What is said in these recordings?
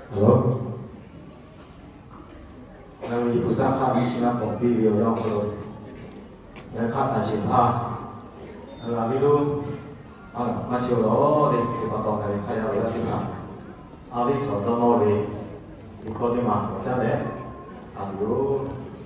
Hello, ngaˬ hui Liꞈ hpu saˉ hpaˇ miˇ chi naˇ k'awꞈ piˇ ve awˬ yanˇ hk'aw lo, ngaˬ hui hk'aˆ taˍ sheˍ hpaˇ, ngaˬ hui a viˉ lonˉ, a, maˇ chi awˬ lawn le hk'e pa taw ngaˬ hui hk'a yaˇ ve yaˇ teˇ hpaˍ, a viˉ htaꞈ dawˇ nawˇ ve, liꞈ hkawˇ teˇ maˬ k'awꞈ caˉ leh, a tuˬ yoˬ.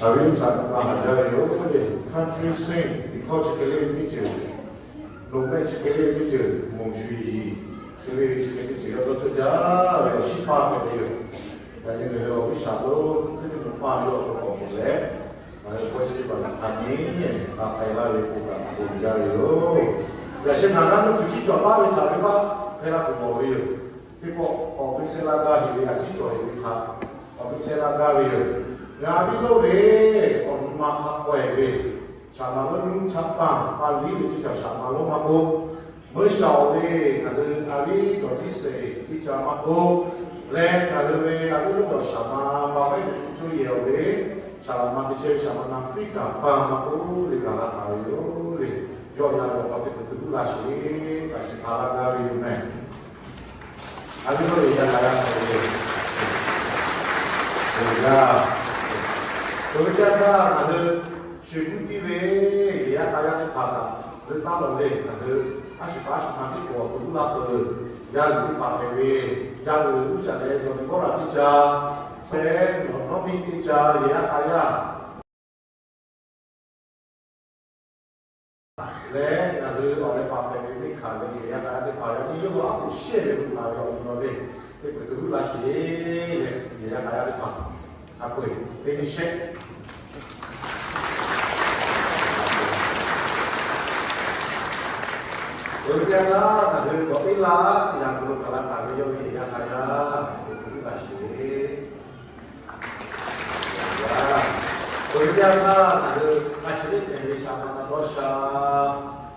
Aˬ ve chaꞈ pa haˍ jaˇ ve yoˬ le. Country sing, tiꞈ hkawˇ chi hk'e le ve teˇ ceuˬ, loꞈ mehˆ chi hk'e le ve teˇ ceuˬ, moˍ shuˍ yiˍ hk'e le ve chi hk'e teˇ ceuˬ yawˇ dawˇ cawˇ jaˇ ve awˬ shiˉ paˇ hpehꞈ ve yoˬ. Yaꞈ nyi ngaˬ hui awˬ viˉ shaˍ lonˉ hk'e te moˍ paˇ ve awˬ hk'aw k'awꞈ k'oˆ leh, ngaˬ hui k'awˇ chi teˇ hpaˍ htaꞈ hk'a nyi k'ai laˇ ve k'oˆ kaꞈ k'oˆ jaˇ ve yoˬ. Yaꞈ sheh ngaˬ g'aˇ nuˇ kuiˬ ciˉ cawˬ laˇ ve htaꞈ ve paˆ hpehˇ laˇ tuˬ mawˬ ve yoˬ. Teˇ pawˆ awˬ ve sehˉ laˇ gaˇ heꞈ ve a ciˉ cawˬ heꞈ ve htaꞈ awˬ ve sehˉ laˇ gaˇ ve yoˬ. Ngaˬ viˉ lonˉ ve awˬ nyi ma hk'a k'awehˬ ve, shaˍ ma lonˉ nyiˇ chaˇ paˇ pa liˇ ve chi caˬ shaˍ ma lonˉ maˇ k'oˆ, meuˇ shaˍ awˬ ve ngaˬ hui a viˉ dawˬ tiˉ seˍ teˇ caˬ maˇ k'oˆ leh, ngaˬ hui ve a viˉ lonˉ dawˬ shaˍ ma ma ve tuˬ cuˇ yehˬ awˬ ve shaˍ laꞈ ma te chehˇ ve shaˍ ma na fiˉ kaˍ paˇ maˇ k'oˆ le, gaˬ la taˍ ve yoˬ le. Yawˇ yaˇ ve awˬ hk'aw te kuˬ tuˬ huˉ la sheˍ, kaꞈ shiˍ htaꞈ la gaˇ ve yoˬ meh. A viˉ lonˉ ve yaˇ k'a yaˇ hpehꞈ ve yoˬ. Oˬ yaˇ, oˬ ve teˇ yanˇ htaˇ ngaˬ hui shu kuˇ tiˇ ve yehˬ yaˇ k'a yaˇ teˇ hpaˍ kaꞈ, hui taˇ lawˬ le, ngaˬ hui a shu paˍ a shu ma tiˉ k'awꞈ tuˬ huˉ la peuˬ. Yaˇ g'uiˬ teˇ hpaˍ hpehꞈ ve, yaˇ g'uiˬ uˉ caꞈ leh dawˬ tuˬ g'awˇ raꞈ teˇ caˇ, shehˆ nawˬ nawˉ miˇ teˇ caˇ yehˬ yaˇ k'a yaˇ leh ngaˬ hui awˬ leh paˍ hpehꞈ ve teˇ hkanˍ ve yehˬ yaˇ k'a yaˇ teˇ hpaˍ yaꞈ nyi yawˇ hui a poˍ shehˆ ve lo taˍ ve awˬ nyi law le, teˇ peuˬ tuˬ huˉ la sheˍ leh, yehˬ yaˇ k'a yaˇ teˇ hpaˍ a poˍ teˇ nyi shehˆ. Oˬ ve teˇ yanˇ htaˇ ngaˬ hui k'awꞈ teˇ laˇ yaꞈ k'aw lo kaꞈ la taˍ ve yawˇ ve yehˬ yaˇ k'a yaˇ a poˍ tuˬ huˉ la sheˍ. Oˬ ve teˇ yanˇ htaˇ ngaˬ hui a chi teˇ hpehꞈ ve shaˍ ma na dawˇ sha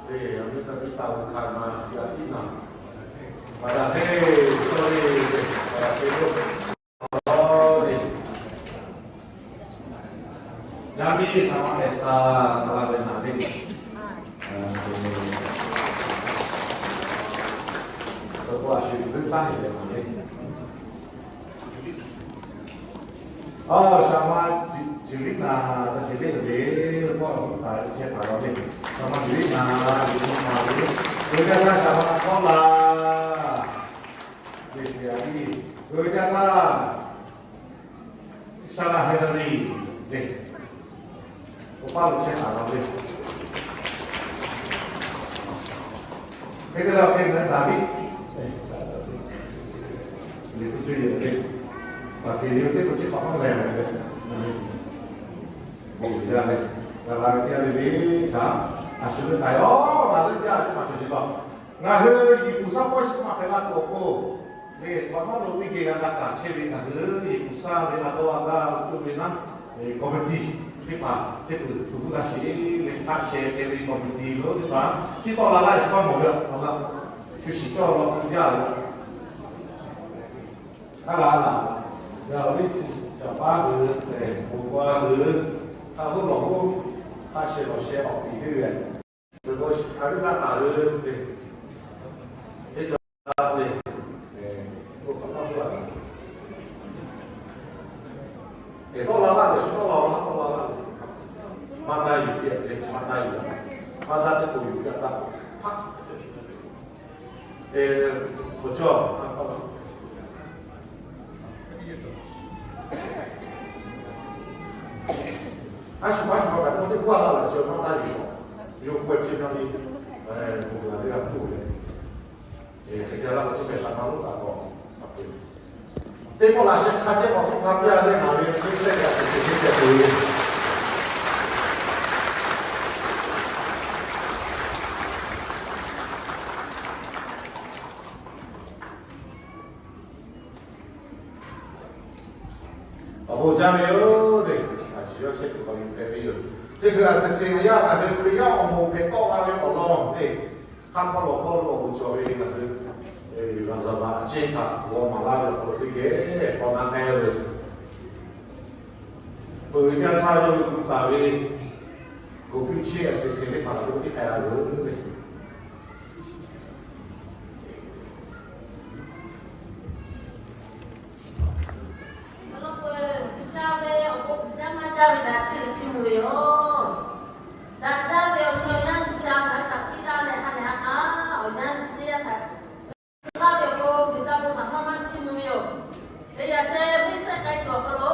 ve awˬ miˇ taˇ miˇ taˇ g'uˇ hkanˍ na siˍ a piˉ naˍ, Maˍ daꞈ hk'e, sorry, Maˍ daꞈ hk'e lo, sorry. Yaˇ miˇ shaˍ ma Estaˍ la ve naˍ le. Tawˇ k'o a shu teˇ hpaˍ heˆ leh naˍ le. Aˬ, shaˍ ma Jiˍriˆ naˍ, ta sheˍ teˇ ve le, k'awˇ taˍ chehˇ hpaˍ la le. Shaˍ ma Jiˍriˆ naˍ, Jiˍriˆ naˍ le. Oˬ ve teˇ yanˇ htaˇ shaˍ ma Htawˇ la, le, siˍ a piˉ. Oˬ ve teˇ yanˇ htaˇ shaˍ ma Henry le. Awˬ paˇ lo chehˇ hpaˍ la le. Hk'e te leh awˬ hk'e ngaˬ hui Daˍviˆ le, teˇ ceuˬ yehˬ le, Baˍkeˍriˆ teˇ k'o chi hk'awꞈ hk'aw lehˬ ve le, bon uiˍ jaˇ le, gaˬ la ve teˇ g'aˇ le le htaꞈ a shu ve k'ai-o, ngaˬ hui jaˇ teˇ hpaˍ cawˬ sheˍ law. Ngaˬ hui Yeˍ kuˬ saˉ pawehˇ shiˉ maˇ hpehꞈ la tuˬ awˬ pon, le hk'awꞈ nawˉ lo teˇ geh g'a ga kaꞈ chehˇ ve ngaˬ hui Yeˍ kuˬ saˉ ve a tawˇ a gaˇ ve k'oˆ ve naˉ, committee teˇ hpaˍ teˇ peuˬ tuˬ huˉ la sheˍ le, hk'a sheh hpehꞈ ve committee lo teˇ hpaˍ tiˉ tawˆ la laˇ ve shu maˇ mawˬ ve awˬ lawn, shu shiˍ cawˇ law k'oˆ jaˇ ve. Aˉ laˬ aˉ laˬ, ngaˬ awˬ liˇ chi caˍ paˉ hui, lehˬ, bon g'a hui, hk'a g'oˇ lawˬ g'oˇ, hk'a sheh lawˬ sheh awˬ piˍ teˇ g'aˇ, a viˉ taˇ taˍ hui, teˇ caˍ te, k'oˆ kaꞈ taˇ k'oˆ a, tawˆ la laˇ ve shu tawˆ la laˇ, tawˆ la laˇ ve, maˇ taˇ yuˬ te le, maˇ taˇ yuˬ, maˇ taˇ teˇ k'oˍ yuˬ te taˇ k'oˍ hpaˆ. Hk'aw cawˇ, a shu ma a shu ma kaꞈ k'oˆ teˇ k'oˆ a laˇ ve chi maˇ taˇ yuˬ, yawˇ k'oˆ ve chi na le, bon g'a teˇ g'aˇ k'oˆ ve, hk'e te laˇ k'o chi cawˬ shaˍ ma lonˉ taˍ k'awꞈ teˇ pawˆ laꞈ sheh hk'a ceh k'awꞈ hpfuhˇ hk'a piˇ a leh, ngaˬ ve teˇ sehˆ g'a shiˍ shiˍ teˇ sehˆ te Awˬ bon jaˇ ve yoˬ le. A shu yawˇ chehˇ kuiˬ k'awꞈ yuˬ hpehꞈ ve yoˬ. Teˇ hkui a shuˍ shuˍ yaˇ ngaˬ hui Hkriꞈ yaˇ awˬ moˍ hpehꞈ tawˆ la ve awˬ lawn le, hk'a hk'aw lawˬ hk'aw lo awˬ bon cawˬ ve ngaˬ hui, Laˍzaˍvaˍ a ceˇ htaꞈ g'aw maˍ laˇ ve awˬ hk'aw lo teˇ geh k'awꞈ na k'ai ve yoˬ. Peuˬ ve teˇ yanˇ htaˇ yawˇ hui gu taˍ ve, goˬ piˇ cheˇ a shuˍ shuˍ teˇ hpaˍ kaꞈ teˇ k'oˆ teˇ k'ai a loˬ le. Awˬ lawn k'o, G'uiˬsha ve awˬ bon uiˍ jaˇ maˇ jaˇ ve daꞈ chehˇ ve chiˇ mvuh ve yoˬ. Daꞈ jaˇ ve awˬ nyi awˬ yanˇ G'uiˬsha ngaˬ hui htaꞈ piˇ laˇ leh ha lehˬ ha k'a awˬ yanˇ chi teˇ yanˇ htaꞈ laˇ ve awˬ pon G'uiˬsha bon htaꞈ maˇ maˇ chiˇ mvuh ve yoˬ. Teˇ yaꞈ sheh venˇ sehˆ k'ai tuˬ awˬ hk'aw lo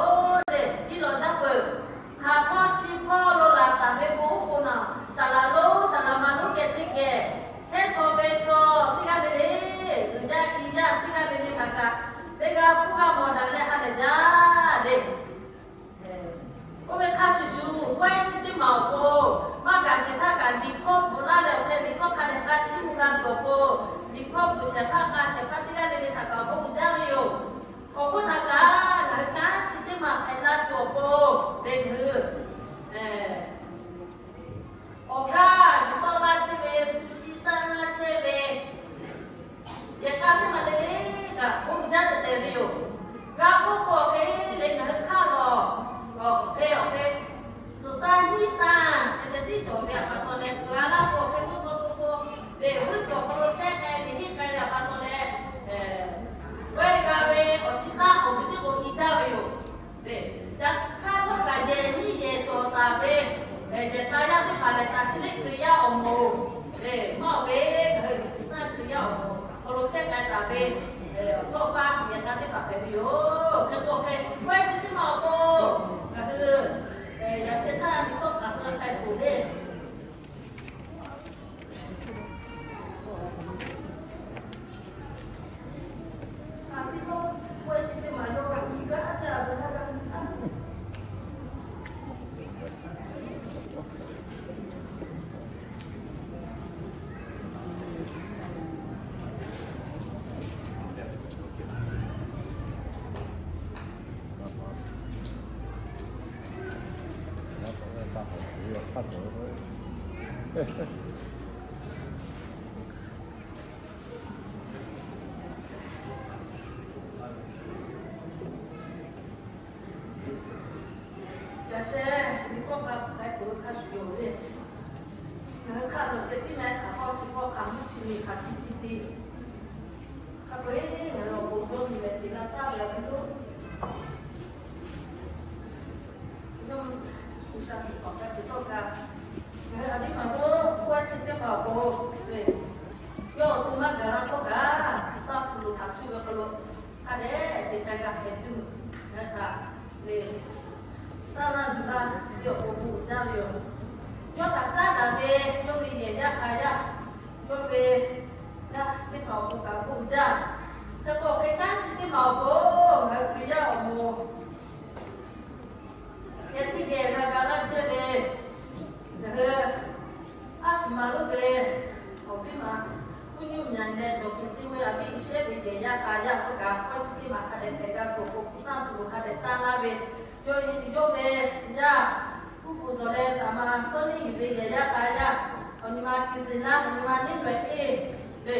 le, tiˉ lawˬ jaˇ peuˬ. Hk'a ve awˬ chawˇ paˇ yaꞈ nyi teˇ hpaˍ hpehꞈ ve yoˬ. Hk'e k'o hk'e, kawehˇ chi teˇ maˬ awˬ pon ngaˬ hui yaꞈ sheh htaˇ nyi tawˆ hk'aˬ hk'e k'ai tuˬ le. Yaꞈ sheh nyi tawˆ hk'aˬ hk'e k'ai tuˬ hk'a shuˍ yoˬ le. Ngaˬ hui hk'a dawˬ ceh tiˉ meh hk'aˬ hk'aw chi hk'aw hk'aˬ mvuhˇ chi miˬ hk'aˬ tiˉ chi tiˉ hk'a peu-eˬ ngaˬ hui awˬ bon dawˇ nyi leh te laˇ taˍ ve a piˇ loˉ. Yawˇ G'uiˬsha tuˬ k'awꞈ k'ai tuˬ tawˆ kaꞈ, ngaˬ hui a viˉ maˬ loˉ k'oˆ a chi teˇ hpaˍ awˬ pon le, yawˇ awˬ to maˇ gaˬ la htawˇ kaꞈ, chi taˇ hpu loˬ htaꞈ cuˇ ve hk'aw lo hk'a dehꞈ te ca g'a hpehꞈ tuˬ, ngaˬ hui htaꞈ le, taˇ laˇ yuˬ laˇ ve awˬ pon bon uiˍ jaˇ ve yoˬ. Yawˇ htaꞈ caˉ daꞈ ve, yawˇ ve yehˬ yaˇ k'a yaˇ, yawˇ ve yaˇ teˇ hpaˍ awˬ pon kaꞈ bon uiˍ jaˇ. Hk'e k'o hk'e kanˉ chi teˇ maˬ awˬ pon ngaˬ hui Hkriꞈ yaˇ awˬ moˍ geh teˇ geh g'a ga laˇ chehˇ ve, ngaˬ hui a shu ma loˉ ve awˬ viˉ ma, uˉ nyi nyi leh dawˬ hk'e te ve a viˉ shehˉ ve yehˬ yaˇ k'a yaˇ hk'oˆ kaꞈ, kawehˇ chi teˇ maˬ hk'a dehꞈ hpehꞈ g'a tuˬ k'o, hpu tanˇ hpu loˬ hk'a dehꞈ taˇ laˇ ve, yawˇ ve yaˇ uˉ k'o zawˬ leh shaˍ ma Sawˉniˆ yuˬ ve yehˬ yaˇ k'a yaˇ, awˬ nyi ma Kiˇzeˍnaˆ, awˬ nyi ma Neˇ Nawehˍ Eˇ le,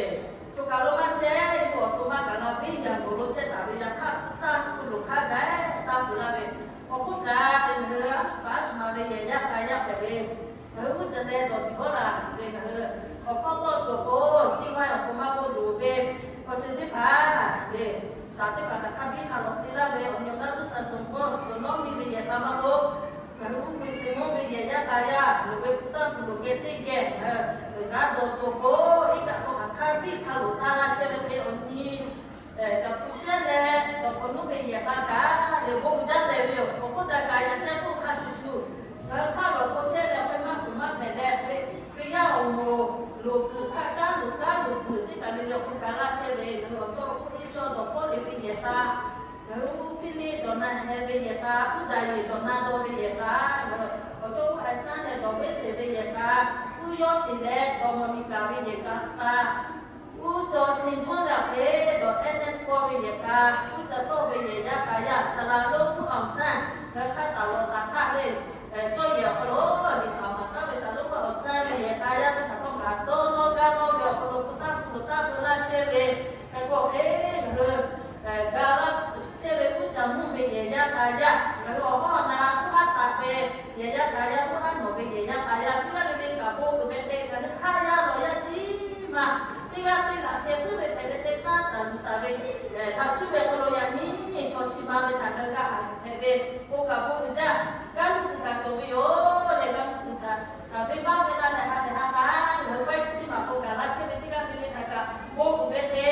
co kaˬ lo maˇ chehˇ, yawˇ awˬ to maˇ gaˬ la ve yaꞈ g'awˬ lo chehˇ taˍ ve yaꞈ hk'aˇ, hpu tanˇ hpu loˬ hk'a gaˬ taˇ hpu laˇ ve, awˬ hk'oˆ kaꞈ te ngaˬ hui a shu pa a shu ma ve yehˬ yaˇ k'a yaˇ hpehꞈ ve, ngaˬ hui uˉ caˬ leh dawˬ tiˍ bawˆ laˬ ve ngaˬ hui awˬ hkawˇ tawˆ tuˬ awˬ pon, teˇ maˇ awˬ pon maˇ k'oˆ loˍ ve, awˬ ceuˬ teˇ hpaˍ le, shaˍ teˇ hpaˍ kaꞈ hk'a biˇ hk'a lawꞈ te laˇ ve, awˬ nyi awˬ naˇ tuˉ sa shuˍ mawˇ tuˬ nawˉ miˇ ve yehˬ k'a maˇ k'oˆ, ngaˬ hui uˉ k'o suh mawˇ ve yehˬ yaˇ k'a yaˇ loˍ ve hpu tanˇ hpu loˬ geh teˇ geh ngaˬ hui g'a dawˬ tuˬ awˬ pon, iˉ kaˆ hk'aw kaꞈ hk'a biˇ hk'a lawꞈ taˇ laˇ chehˇ ve hk'e awˬ nyi caˬ hpu shehˉ leh dawˬ hk'awꞈ nawˉ ve yehˬ k'a kaꞈ le bon uiˍ jaˇ tehꞈ ve yoˬ. Awˬ hk'oˆ kaꞈ kaꞈ yaꞈ sheh k'oˆ hk'a shuˍ shuˍ, ngaˬ hui hk'a lawꞈ k'o chehˇ leh awˬ hk'e maˇ tuˬ maˇ hpehꞈ leh, Hkriꞈ yaˇ awˬ moˍ loˍ kuiˬ hk'aˇ kanˉ loˍ kanˉ loˍ kuiˬ teˇ kaˬ le le awˬ hk'oˆ kaꞈ laˇ chehˇ ve, ngaˬ hui awˬ cawˇ k'oˆ teˇ shawˇ dawˬ hpawˇ le ve yehˬ k'a, ngaˬ hui uˉ hpiˇ liˇ dawˬ na heh ve yehˬ k'a, uˉ daꞈ yeˬ dawˬ na dawˇ ve yehˬ k'a, ngaˬ hui awˬ cawˇ k'oˆ Aiˍsaˉ leh dawˬ veˉ sheˍ ve yehˬ k'a, uˉ yawˇ sheˍ leh dawˬ mawˬ miˬ kaˍ ve yehˬ k'a, uˉ caw ceh hcawˇ jaˇ hk'e dawˬ NS pawˇ ve yehˬ k'a, uˉ caˬ tawˆ ve yehˬ yaˇ k'a yaˇ, shaˍ laꞈ lonˉ k'oˆ Aiˍsaˉ ngaˬ hui hk'aˇ taˍ lawꞈ taˍ htaˇ le, cawˇ yehˬ awˬ hk'aw lo liꞈ htaꞈ maˍ taˍ ve shaˍ lonˉ k'oˆ Aiˍsaˉ ve yehˬ k'a yaˇ teˇ hpaˍ htawˇ kaꞈ dawˇ nawˇ gaˇ nawˇ ve awˬ hk'aw lo hpu tanˇ hpu loˍ taˇ peu laˇ chehˇ ve, hk'e k'o hk'e ngaˬ hui ga laˇ chehˇ ve uˉ caˬ mvuhˇ ve yehˬ yaˇ k'a yaˇ, ngaˬ hui awˬ hawˉ na htaˇ haˉ taˍ ve yehˬ yaˇ k'a yaˇ, hawˉ haˉ nawˬ ve yehˬ yaˇ k'a yaˇ, teˇ g'aˇ le le kaꞈ bon uiˍ ve hk'e ngaˬ hui hk'aˇ yaˇ lawˬ yaˇ chi maˇ teˇ g'aˇ teˇ g'aˇ sheh puiˉ ve hpehꞈ ve teˇ hpaˍ taˍ luˬ taˍ ve, htaꞈ cuˇ ve hk'aw lo yaꞈ nyi chaw chi ma ve htaꞈ ngaˬ hui g'a haꞈ hpehꞈ ve, bon kaꞈ bon uiˍ jaˇ. G'aˇ nuˇ kuiˬ kaꞈ cawˬ ve yoˬ leh, g'aˇ nuˇ kuiˬ htaꞈ kaꞈ venˇbaˆ hpehˇ laˇ leh ha lehˬ ha k'a, ngaˬ hui kawehˇ chi teˇ maˬ k'o gaˬ laˇ chehˇ ve teˇ g'aˇ le le htaꞈ kaꞈ bon uiˍ ve hk'e,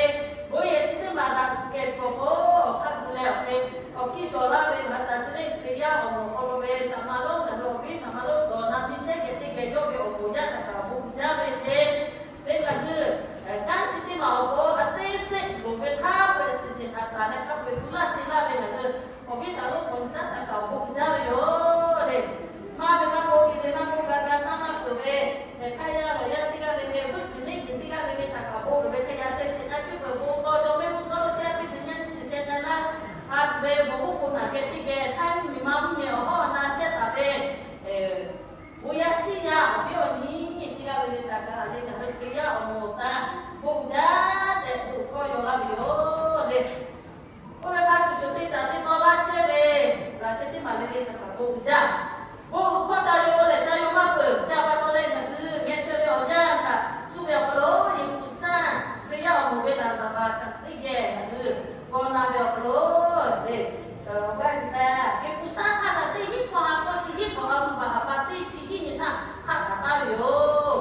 bon yehˬ chi teˇ maˬ daꞈ kehˬ tuˬ awˬ hk'oˆ awˬ hk'aˇ gu leh awˬ hk'e awˬ hkiˇ shawˍ laˇ ve ngaˬ hui htaꞈ chi le Hkriꞈ yaˇ awˬ moˍ awˬ hk'aw lo ve shaˍ ma lonˉ ngaˬ hui awˬ viˉ shaˍ ma lonˉ dawˬ na miˇ shehˉ geh teˇ geh yawˇ ve awˬ moˍ yaˇ htaꞈ kaꞈ bon uiˍ jaˇ ve hk'e, teˇ hpaˍ hui kanˉ chi teˇ maˬ awˬ pon a teˇ seˆ loˍ ve hk'a peu-eˬ shiˍ shiˍ htaꞈ taˍ leh hk'a peu-eˬ gu laˇ te laˇ ve ngaˬ hui awˬ viˉ shaˍ lonˉ k'awꞈ nyi taˇ htaꞈ kaꞈ awˬ bon uiˍ jaˇ ve yoˬ le. Maˇ ve maˇ k'oˆ, ke ve maˇ k'oˆ, g'a ga taˇ maˇ peuˬ ve, hk'aˇ yaˇ lawˬ yaˇ teˇ g'aˇ le le, veuˆ tuˬ neˇ kuiˬ teˇ g'aˇ le le htaꞈ kaꞈ bon uiˍ ve hk'e yaꞈ sheh shiˍ k'ai piˇ peuˬ bon tawˇ jawˇ mehˆ g'uˇ suhˉ lo teˇ g'aˇ teˇ ceuˬ nyaˇ teˇ ceuˬ sheh k'ai laˇ. A ve bon k'oˆ k'o htaꞈ geh teˇ geh htaˇ nyi miˬ ma mvuhˇ nyi awˬ hawˉ na chehˇ taˍ ve bon yaˇ shiˉ yaˇ awˬ viˉ awˬ nyi teˇ g'aˇ le le htaꞈ kaꞈ le ngaˬ hui Hkriꞈ yaˇ awˬ moˍ awˬ ta bon uiˍ jaˇ tehꞈ bon hkawˇ yaw laˇ ve yoˬ le. Oˇ ve hk'a shuˍ shuˍ teˇ caꞈ teˇ taw laˇ chehˇ ve laꞈ sheh teˇ maˬ le le htaꞈ kaꞈ bon uiˍ jaˇ. Bon uiˍ hkawˇ ca yaw leh ca yaw maˇ peuˬ ca pa taw leh ngaˬ hui ngeh chaweh ve awˬ yanˇ htaꞈ cuˇ ve awˬ hk'aw lo Liꞈ hpu sanˇ Hkriꞈ yaˇ awˬ moˍ ve laˍzaˍvaˍ htaꞈ teˇ geh ngaˬ hui g'aw na ve awˬ hk'aw lo le, g'a ve htaˇ Liꞈ hpu sanˇ hk'aˇ htaꞈ teˇ hinˉ hkawˇ ha k'awˇ chi hinˉ hkawˇ ha hpu baˬ ha pa teˇ chi hinˉ nyi htaˇ hk'aˆ taˍ taˍ ve yoˬ.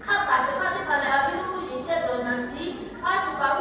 Hk'aˆ taˍ shehˍ hpaˇ teˇ hpaˍ lehˬ, a viˉ nuˇ yeˬ shehˆ dawˬ naˍ siˉ, a shu paˍ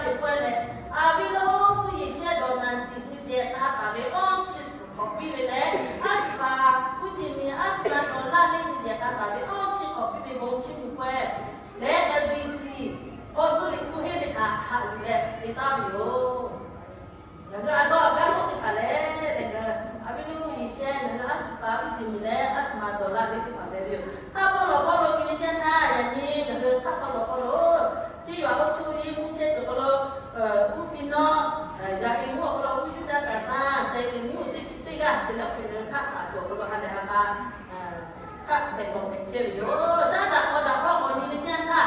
ve k'oˆ leh, a viˉ lonˉ Yeˍsaˍ dawˬ naˬ shiˍ hui jehˬ k'a taˍ ve awˇ chi suhˍ hk'awꞈ piˇ ve leh, a shu paˍ uˉ jeˬ miˬ a shu paˍ dawˬ laˇ ve hui jehˬ k'a taˍ ve awˇ chi hk'awꞈ piˇ ve bon chi hui k'oˆ leh, A B C hk'aw zuhˆ liꞈ hpu henˇ ve htaꞈ haꞈ yuˬ leh te taˍ ve yoˬ. Ngaˬ hui a dawˇ a gaˇ k'oˆ teˇ hpaˍ lehˬ, ngaˬ hui a viˉ lonˉ Yeˍsaˍ ngaˬ hui a shu paˍ uˉ jeˬ miˬ leh a shu paˍ dawˬ laˇ ve teˇ hpaˍ hpehꞈ ve yoˬ. Hk'aˆ hpawˇ lawˬ hpawˇ lo nyi ve teˇ yanˇ htaˇ, yaꞈ nyi ngaˬ hui hk'aˆ hpawˇ lawˬ hpawˇ lo, Ceˇ yaꞈ oˇ chu nyi mvuhˇ chehˇ tuˬ hk'aw lo, uˉ piˇ nawˉ, yaꞈ nyi mvuhˇ awˬ hk'aw lo uˉ yuˇ daˇ taˍ na, sehˍ nyi mvuhˇ teˇ chi teˇ g'aˇ te leh hk'e ngaˬ hui hk'aˆ htaꞈ tuˬ awˬ hk'aw lo ha lehˬ ha k'a hk'aˆ hpehꞈ lawˬ hpehꞈ chehˇ ve yoˬ. Caˉ daꞈ k'aw daꞈ hpawˇ k'awꞈ nyi ve teˇ yanˇ htaˇ,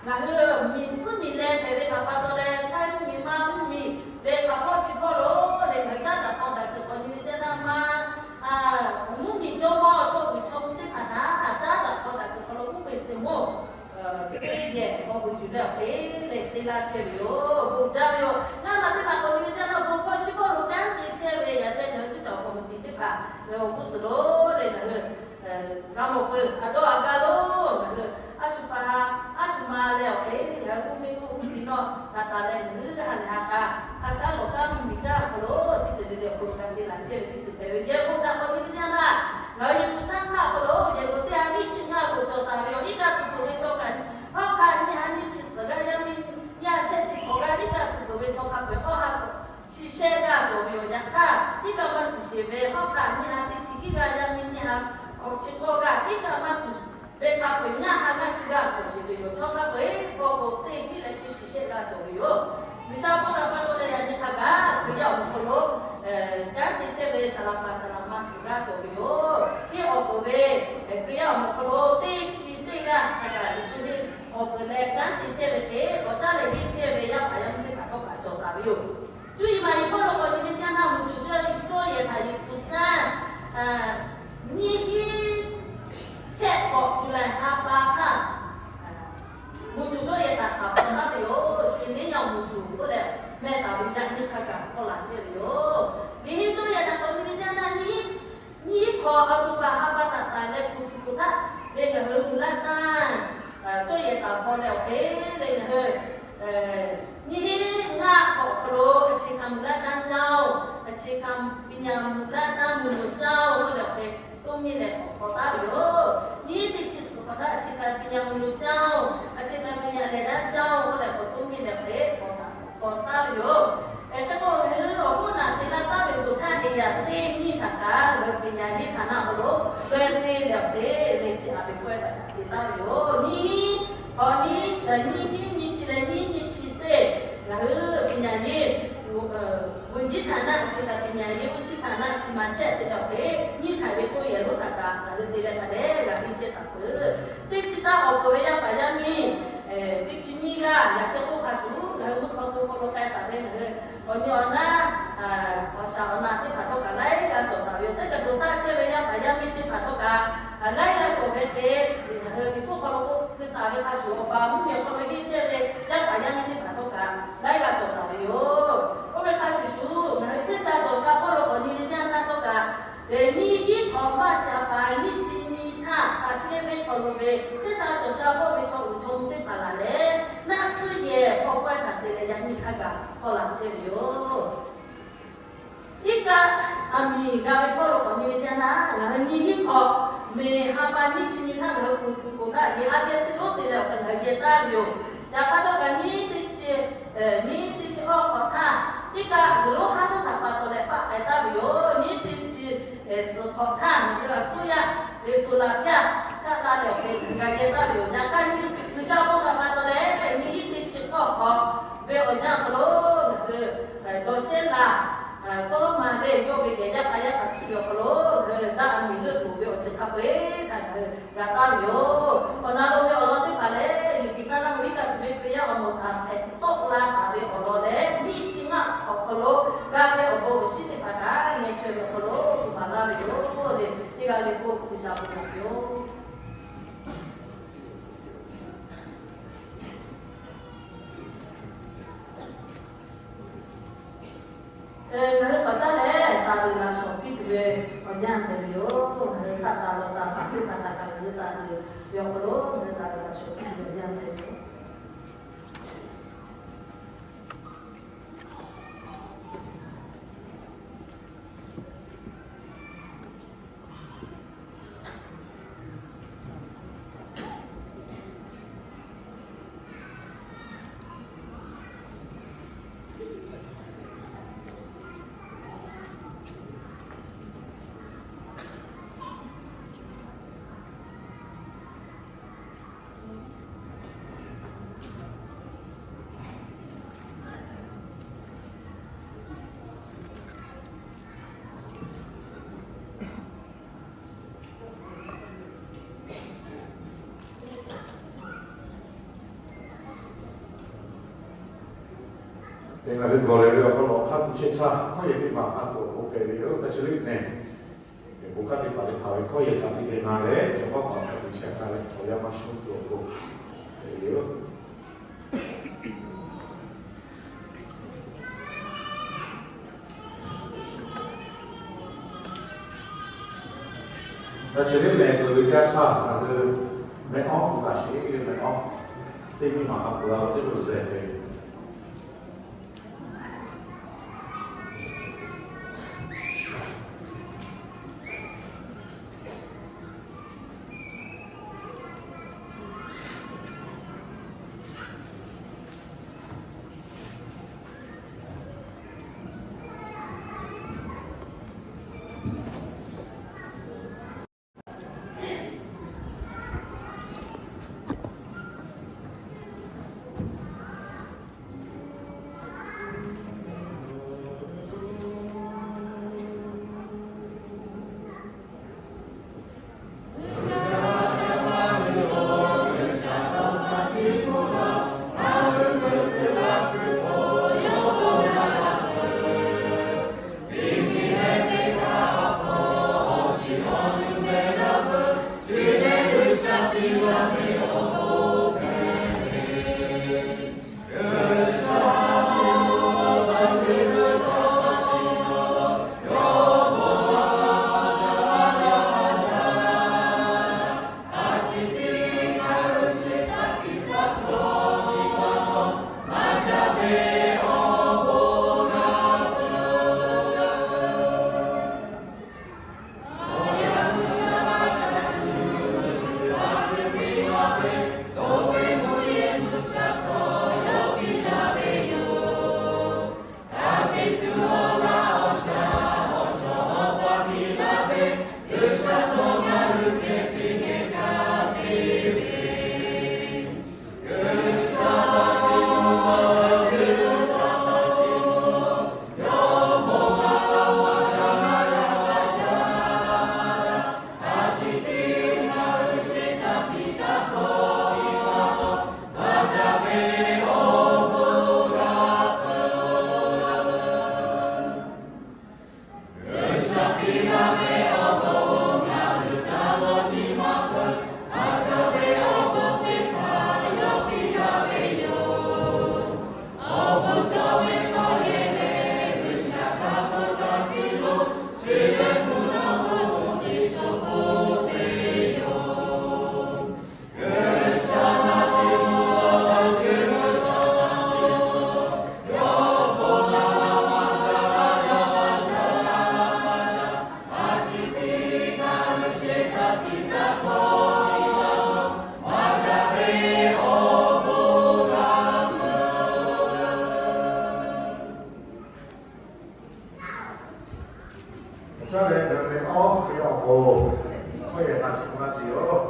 ngaˬ hui miˬ tcuhˉ miˬ leh hpehꞈ ve htaꞈ pa taw leh, htaiˇ mvuhˇ miˬ, maˇ mvuhˇ miˬ ve hk'a hpawˇ chi hpawˇ lo leh ngaˬ hui caˉ daꞈ k'aw daꞈ kuiˬ k'awꞈ nyi ve teˇ yanˇ htaˇ, maˇ mvuhˇ miˬ jawˇ mawˇ chaw uiˍ chaw mvuh teˇ hpaˍ htaꞈ caˉ daꞈ k'aw daꞈ kuiˬ hk'aw lo uˉ peꞈ seˍ mawˇ teˇ yehˬ k'awꞈ gu yuˬ leh awˬ hk'e leh te laˇ chehˇ ve yoˬ. Bon jaˇ ve yoˬ. Naˆ naˆ teˇ hpaˍ k'awꞈ nyi ve teˇ yanˇ htaˇ, bon hpawˇ chi hpawˇ lo kanˉ te chehˇ ve yaꞈ sheh ngaˬ hui chi cawˬ k'awꞈ muiˬ tiˍ teˇ hpaˍ ngaˬ hui awˬ g'uˇ suhˍ lo leh ngaˬ hui g'a mawˬ peuˬ. A dawˇ a gaˇ lo ngaˬ hui a shu paˍ a shu ma leh awˬ hk'e ngaˬ hui uˉ peˇ uˉ piˇ nawˉ g'a taˍ leh, ngaˬ hui ha lehˬ ha k'a ha k'aˉ lawˬ k'aˉ mvuhˇ miˬ kaˇ awˬ hk'aw lo teˇ ceuˬ le le awˬ hk'aw lo g'a te laˬ chehˇ ve teˇ ceuˬ hpehꞈ ve. Yehˬ bon htaꞈ k'awꞈ nyi ve teˇ yanˇ htaˇ, ngaˬ hui yehˬ bon saˉ hk'aˆ awˬ hk'aw lo yehˬ bon teˇ ha nyiˇ chi ngaˇ k'awꞈ cawˬ taˍ ve yoˬ. Iˉ kaˆ tuˬ tuˬ ve chaw kaꞈ, hawˉ hk'aˆ nyiˇ ha nyiˇ chi suhˍ g'aˇ yaˇ miˇ nyiˇ ha shehˆ chi k'awꞈ g'aˇ iˉ kaˆ tuˬ tuˬ ve chaw hk'a peu-eˬ hk'awꞈ ha k'awꞈ chi shehˆ g'aˇ cawˬ ve yoˬ. Yaꞈ hk'aˇ, iˉ kaˆ maˇ tuˬ sheˍ ve hawˉ hk'aˆ nyiˇ ha teˇ chi hiˉ g'aˇ yaˇ miˇ nyiˇ ha hk'awꞈ chi k'awˇ g'aˇ iˉ kaˆ maˇ tuˬ ve hk'a peu-eˬ ngaˇ ha ngaˇ chi g'aˇ cawˬ sheˍ ve yoˬ. Chaw hk'a peu-eˬ k'awꞈ k'oˍ teˇ hiˉ leh teˇ chi shehˆ g'aˇ cawˬ ve yoˬ. G'uiˬsha hpawˇ htaꞈ pa taw leh yaꞈ nyi hk'a gaˬ Hkriꞈ yaˇ awˬ moˍ hk'aw lo kanˉ te chehˇ ve saˍ laꞈ paˍ saˍ laꞈ ma suhˍ g'aˇ cawˬ ve yoˬ. Teˇ awˬ peuˬ ve Hkriꞈ yaˇ awˬ moˍ hk'aw lo teˇ chi teˇ g'aˇ hk'a gaˬ awˬ peuˬ leh kanˉ te chehˇ ve hk'e, awˬ caˉ leh henˇ chehˇ ve yaˇ paˍ yaˇ miˇ teˇ hpaˍ htawˇ kaꞈ cawˬ taˍ ve yoˬ. Cuˇ yiˍ maˍ yiˍ hpawˇ lo k'awꞈ nyi ve teˇ yanˇ htaˇ, muˬ tuˬ cawˇ yehˬ htaꞈ yehˬ hpu saˉ nyiˇ hinˉ shehˆ hk'awꞈ July ha pa htaˇ, muˬ tuˬ cawˇ yehˬ htaꞈ hpaˍ hpaw taˉ ve yoˬ. Shu neˇ yaˇ muˬ tuˬ k'oˆ leh meh taˍ ve yaꞈ nyi hk'a gaˬ k'awꞈ laˬ chehˇ ve yoˬ. Nyiˇ hinˉ cawˇ yehˬ htaꞈ k'awꞈ nyi ve teˇ yanˇ htaˇ, nyiˇ hinˉ hk'awꞈ October ha pa htaꞈ taˍ leh kuˬ tuˬ kuˬ htaˇ ve ngaˬ hui muˬ laˇ tanˇ cawˇ yehˬ htaꞈ hpaw leh awˬ hk'e leh ngaˬ hui nyiˇ hinˉ ngaˇ hk'awꞈ hk'aw lo အခြေခံမူလတန်းကျောင်း, အခြေခံပညာမူလတန်းမူလတန်းကျောင်း k'oˆ leh awˬ hk'e toˇ miˇ leh k'awꞈ hpaw taˉ ve yoˬ. Nyiˇ hinˉ teˇ chi suhˍ hk'awꞈ htaˇ အခြေခံပညာမူလတန်းကျောင်း, အခြေခံပညာလယ်တန်းကျောင်း k'oˆ leh k'awꞈ toˇ miˇ leh hk'e hpaw taˉ ve yoˬ. Hk'e k'o, ngaˬ hui awˬ hoˉ naˬ te laˇ taˍ ve awˬ hk'aw htaˇ, teˇ yaꞈ teˇ nyiˇ htaꞈ kaꞈ ngaˬ hui ပညာရေးဌာန awˬ hk'aw lo leh te leh awˬ hk'e leh chi a ve k'awehˇ htaꞈ te taˍ ve yoˬ. Nyiˇ hinˉ, nyiˇ hinˉ nyiˇ chi leh nyiˇ hinˉ nyiˇ chi teˇ ngaˬ hui ပညာရေး ဝန်ကြီးဌာန အခြေခံပညာရေးဦးစီးဌာန စီမံချက် te leh awˬ hk'e nyiˇ htaꞈ ve cawˇ yehˬ lonˉ htaꞈ kaꞈ ngaˬ hui te leh hk'a dehꞈ g'a henˇ chehˇ taˍ peuˬ. Teˇ chi taˇ awˬ peuˬ ve yaˇ paˍ yaˇ miˇ teˇ chi nyiˇ g'aˇ yaꞈ sheh k'oˆ hk'a shuˍ, ngaˬ hui mvuhˇ hk'aw to hk'aw lo k'ai taˍ ve ngaˬ hui awˬ nyi awˬ naˉ awˬ shaˍ awˬ na teˇ hpaˍ htawˇ kaꞈ laiˉ g'aˇ cawˬ taˍ ve yoˬ. Teˇ kaˬ cawˬ taˇ chehˇ ve yaˇ paˍ yaˇ miˇ teˇ hpaˍ htawˇ kaꞈ laiˉ g'aˇ cawˬ ve hk'e, ngaˬ hui miˬ hpoˆ hk'aw lo k'oˆ hui taˍ ve hk'a shuˍ, awˬ baˬ mvuhˇ miˬ awˬ hk'aw lo henˇ chehˇ ve yaˇ paˍ yaˇ miˇ teˇ hpaˍ htawˇ kaꞈ laiˉ g'aˇ cawˬ taˍ ve yoˬ. Oˇ ve hk'a shuˍ shuˍ, ngaˬ hui chehˇ sha cawˬ sha hpawˇ lo k'awꞈ nyi ve teˇ yanˇ htaˇ htawˇ kaꞈ, nyiˇ hinˉ hk'awꞈ March ha pa nyiˇ chi nyi htaˇ, hk'aˬ chi ve ve hk'aw lo ve chehˇ sha cawˬ sha hpawˇ ve chaw uiˍ chaw mvuh teˇ hpaˍ laˬ leh, naˆ tsuhˇ yehˬ hpawˇ kawehˇ htaꞈ te leh yaꞈ nyi hk'a gaˬ k'awꞈ laˬ chehˇ ve yoˬ. Iˉ kaˆ aˬ miˍ g'a ve hpawˇ lo k'awꞈ nyi ve teˇ yanˇ htaˇ, ngaˬ hui nyiˇ hinˉ hk'awꞈ May ha pa nyiˇ chi nyi htaˇ ngaˬ hui kuˬ tuˬ kuˬ htaˇ, nyi a te suh lonˉ te leh awˬ hk'e ngaˬ hui geh taˍ ve yoˬ. Yaꞈ hk'aˇ htawˇ kaꞈ nyiˇ teˇ chi, nyiˇ teˇ chi awˇ hk'awꞈ htaˇ, iˉ kaˆ g'uiˬ lonˉ haˉ lonˉ htaꞈ pa taw leh paˆ k'ai taˍ ve yoˬ. Nyiˇ teˇ chi suhˍ hk'awꞈ htaˇ ngaˬ hui a tuˉ yaˇ ve solar pia chaˆ la leh awˬ hk'e ngaˬ hui g'a geh taˍ ve yoˬ. Yaꞈ hk'aˇ nyiˇ, G'uiˬsha bon htaꞈ pa taw leh nyiˇ hinˉ teˇ chi awˇ hk'awꞈ ve awˬ yanˇ hk'aw lo ngaˬ hui dawˬ sheˉ la k'awꞈ lawˉ ma leh yawˇ ve yehˬ yaˇ k'a yaˇ htaꞈ cuˇ ve awˬ hk'aw lo ngaˬ hui daꞈ a miˬ leuˆ loˍ ve awˬ ceuˬ hk'a peu-eˬ htaꞈ ngaˬ hui g'a taˍ ve yoˬ. Awˬ na lo ve awˬ lawn teˇ hpaˍ lehˬ, Yeˍsuˆ Hkriꞈ saˉ laˇ hui iˉ kaˆ tuˬ ve Hkriꞈ yaˇ awˬ moˍ htaꞈ hpehꞈ tawˆ la taˍ ve awˬ lawn leh, nyiˇ chi ngaˇ hk'awꞈ hk'aw lo g'a ve awˬ bon awˬ shinˉ teˇ hpaˍ htaꞈ ngeh chaweh ve awˬ hk'aw lo hk'oˆ maˍ laˇ ve yoˬ tehꞈ, teˇ g'aˇ le k'oˆ G'uiˬsha bon htaꞈ yoˬ. Ngaˬ hui k'awꞈ caˉ leh, taˍ uiˍ laꞈ shawnˍ piˇ tuˬ ve awˬ yanˇ hpehꞈ ve yoˬ. Ngaˬ hui htaꞈ taˍ lawˬ taˍ paˍ teˇ hpaˍ htaꞈ kaꞈ ngaˬ hui taˍ uiˍ ve awˬ hk'aw lo ngaˬ hui taˍ uiˍ laꞈ shawnˍ piˇ tuˬ ve awˬ yanˇ hpehꞈ ve yoˬ. Ngaˬ hui gawˬ lehˬ ve awˬ hk'aw lo awˬ hk'aˇ kuˬ chehˇ htaˇ, hkawˇ yehˬ teˇ hpaˍ hk'a tuˬ awˬ pon k'ai ve yoˬ. Teˇ chi liꞈ nehˬ, bon hk'aˇ teˇ hpaˍ teˇ hpaˍ ve hkawˇ yehˬ htaꞈ teˇ geh na leh, chaw hk'aˇ hk'a tuˬ chehˇ htaˇ leh, awˬ yanˇ maˇ shonˇ tuˬ awˬ pon k'ai ve yoˬ. Teˇ chi liꞈ lehˬ, peuˬ ve teˇ yanˇ htaˇ ngaˬ hui meh awˉ k'oˆ taˍ sheˍ ve meh awˉ, teˇ nyi maˬ hk'a peuˬ la lo teˇ lo zehˬ ve Awˬ caˇ leh ngaˬ hui meh awˉ ve awˬ pon, hkawˇ yehˬ htaꞈ shiˍ maˇ te yoˬ.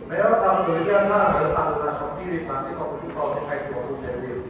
Meh awˉ htaꞈ peuˬ ve teˇ yanˇ htaˇ, ngaˬ hui hk'a tuˬ laꞈ shawnˍ piˇ ve htaꞈ teˇ hk'awꞈ hk'aw lo hk'a hk'e k'ai tuˬ awˬ pon hpehꞈ ve yoˬ.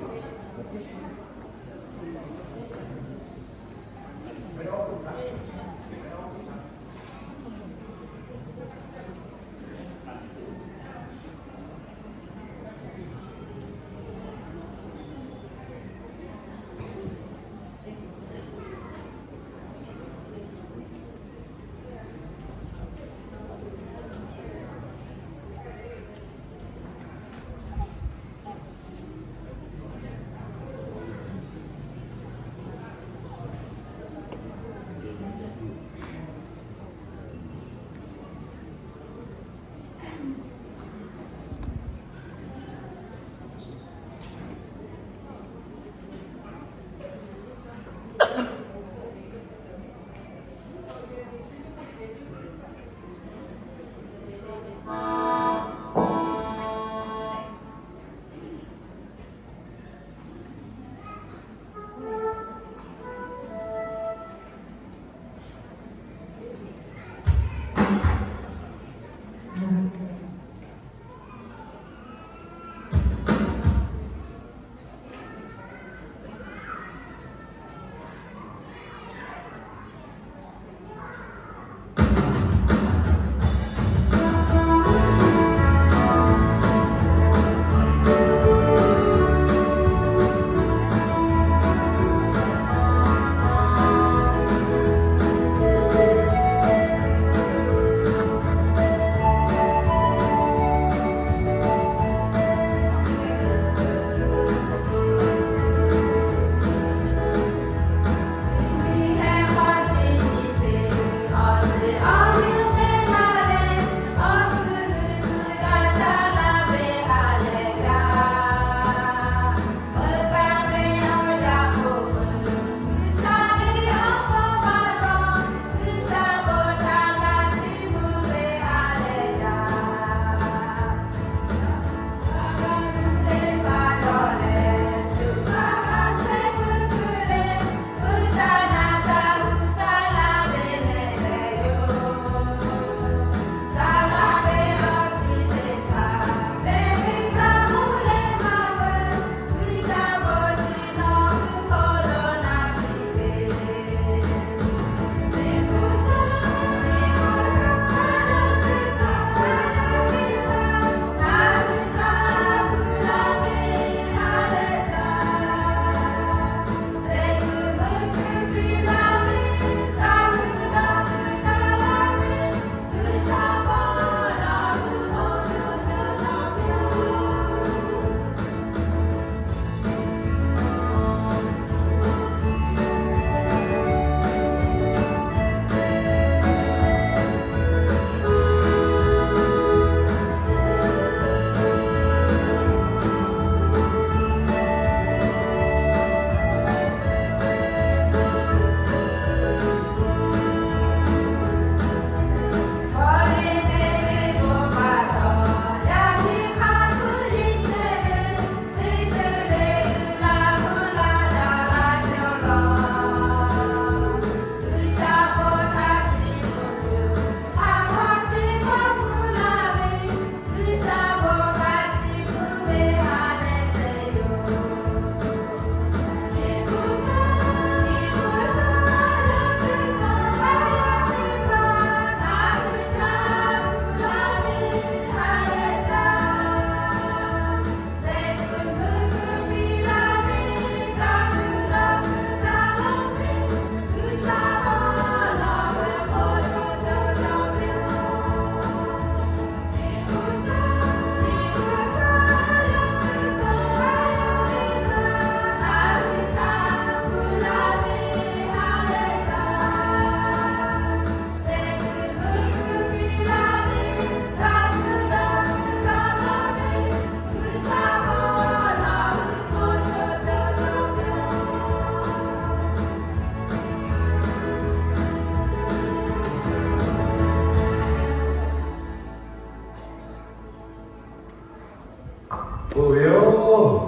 Bon ve yoˬ.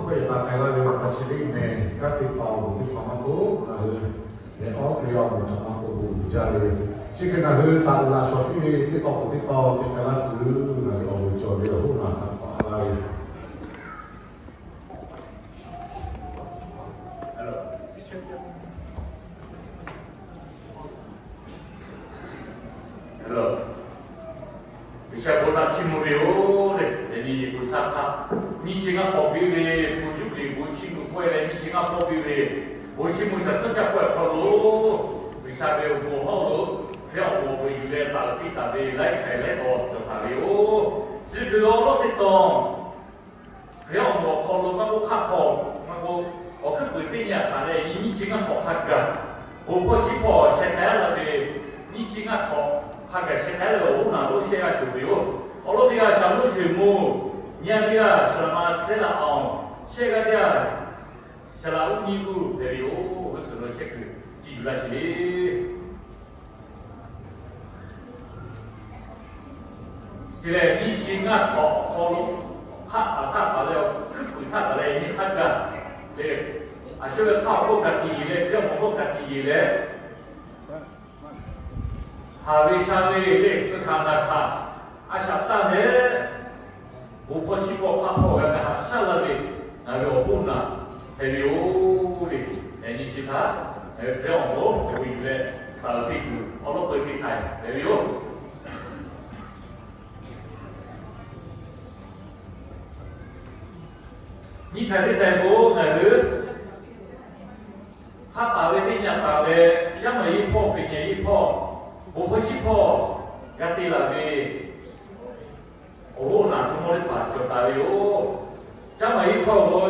K'oˆ yaꞈ taˍ k'ai laˇ ve laꞈ ka chi teˇ nehˬ kanˉ teˇ hpaˍ awˬ moˍ teˇ hpaˍ maˇ k'oˆ, ngaˬ hui lehˬ awˉ hk'e a moˍ chaw maˇ k'oˆ bon jaˇ ve, chi hk'e ngaˬ hui taˍ uiˍ laꞈ shawˍ piˇ ve teˇ taw k'oˍ teˇ taw te k'ai laˇ tuˬ, ngaˬ hui awˬ moˍ cawˬ ve awˬ hoˉ naˬ htaꞈ paˍ laˇ ve G'uiˬsha bon htaꞈ chiˇ mvuh ve yoˬ le. Yaꞈ nyi G'uiˬsha htaꞈ nyiˇ chi ngaˇ hk'awꞈ piˇ ve, bon juˇ ve bon chiˇ mvuh pawehˇ leh nyiˇ chi ngaˇ hk'awꞈ piˇ ve, bon chiˇ mvuh caˬ suhˉ caˇ pawehˇ hk'aw lo G'uiˬsha ve awˬ bon hawˉ lo Hkriꞈ awˬ moˍ awˬ pon yuˬ leh taˍ uiˍ piˇ taˍ ve laiˉ hkaiˍ laiˉ taw cawˬ taˍ ve yoˬ. Chi hk'e awˬ lawn teˇ tawn Hkriꞈ awˬ moˍ awˬ hk'aw lo maˇ k'oˆ, hk'aˆ hk'aw maˇ k'oˆ, awˬ hkuiˉ puiˍ teˇ nyi taˍ leh nyiˇ chi ngaˇ hk'awꞈ hk'a gaˬ, bon hpawˇ shiˉ hpawˇ sheh k'ai la ve, nyiˇ chi ngaˇ hk'awꞈ hk'a gaˬ sheh k'ai la ve awˬ hoˉ naˬ lo shehˆ g'aˇ cawˬ ve yoˬ. Awˬ lawn teˇ g'aˇ Shaˍlonˍ Sheˍ moˍ, nyi teˇ g'aˇ Shaˍ laꞈ ma Stella Aung, shehˆ g'aˇ teˇ g'aˇ Shaˍ laꞈ uˉ nyiˇ g'uˇ hpehꞈ ve yoˬ. G'uˇ suhˍ lo chehˇ kuiˬ ciˇ yuˬ laˇ sheˍ le. Te leh nyiˇ chi ngaˇ hk'awꞈ awˬ hk'aw lo hk'aˆ hk'aˬ htaˇ taˍ leh, hkuiˉ puiˍ htaˇ taˍ leh nyi hk'aˇ gaˬ leh, a shu ve hk'aˆ awˬ hk'oˆ kaꞈ tiꞈ yeˬ leh, Hkriꞈ awˬ moˍ hk'oˆ kaꞈ tiꞈ yeˬ leh, haˍ ve sha ve leh suh hkanˍ naˍ hkanˍ a shaꞈ tanˇ leh, bon hpawˇ shiˉ hpawˇ hk'aˆ hpawˇ g'a kaꞈ haꞈ shaˉ la ve, ngaˬ ve awˬ hoˉ naˬ hpehꞈ ve yoˬ le. Yaꞈ nyi chi htaꞈ ngaˬ ve Hkriꞈ awˬ moˍ awˬ pon yuˬ leh taˍ uiˍ piˇ tuˬ awˬ lawn peu teˇ hkaiˍ hpehꞈ ve yoˬ. Nyiˇ hkaiˍ teˇ hkaiˍ k'o, ngaˬ hui hk'a paˍ ve teˇ nyi paˍ leh, caˉ maˍ yeˇ hpawˇ, peꞈ nyi yeˇ hpawˇ, bon hpawˇ shiˉ hpawˇ g'a te laˬ ve awˬ hoˉ naˬ chaw mawˇ teˇ hpaˍ cawˬ taˍ ve yoˬ. Caˉ maˍ yeˇ hpawˇ k'o,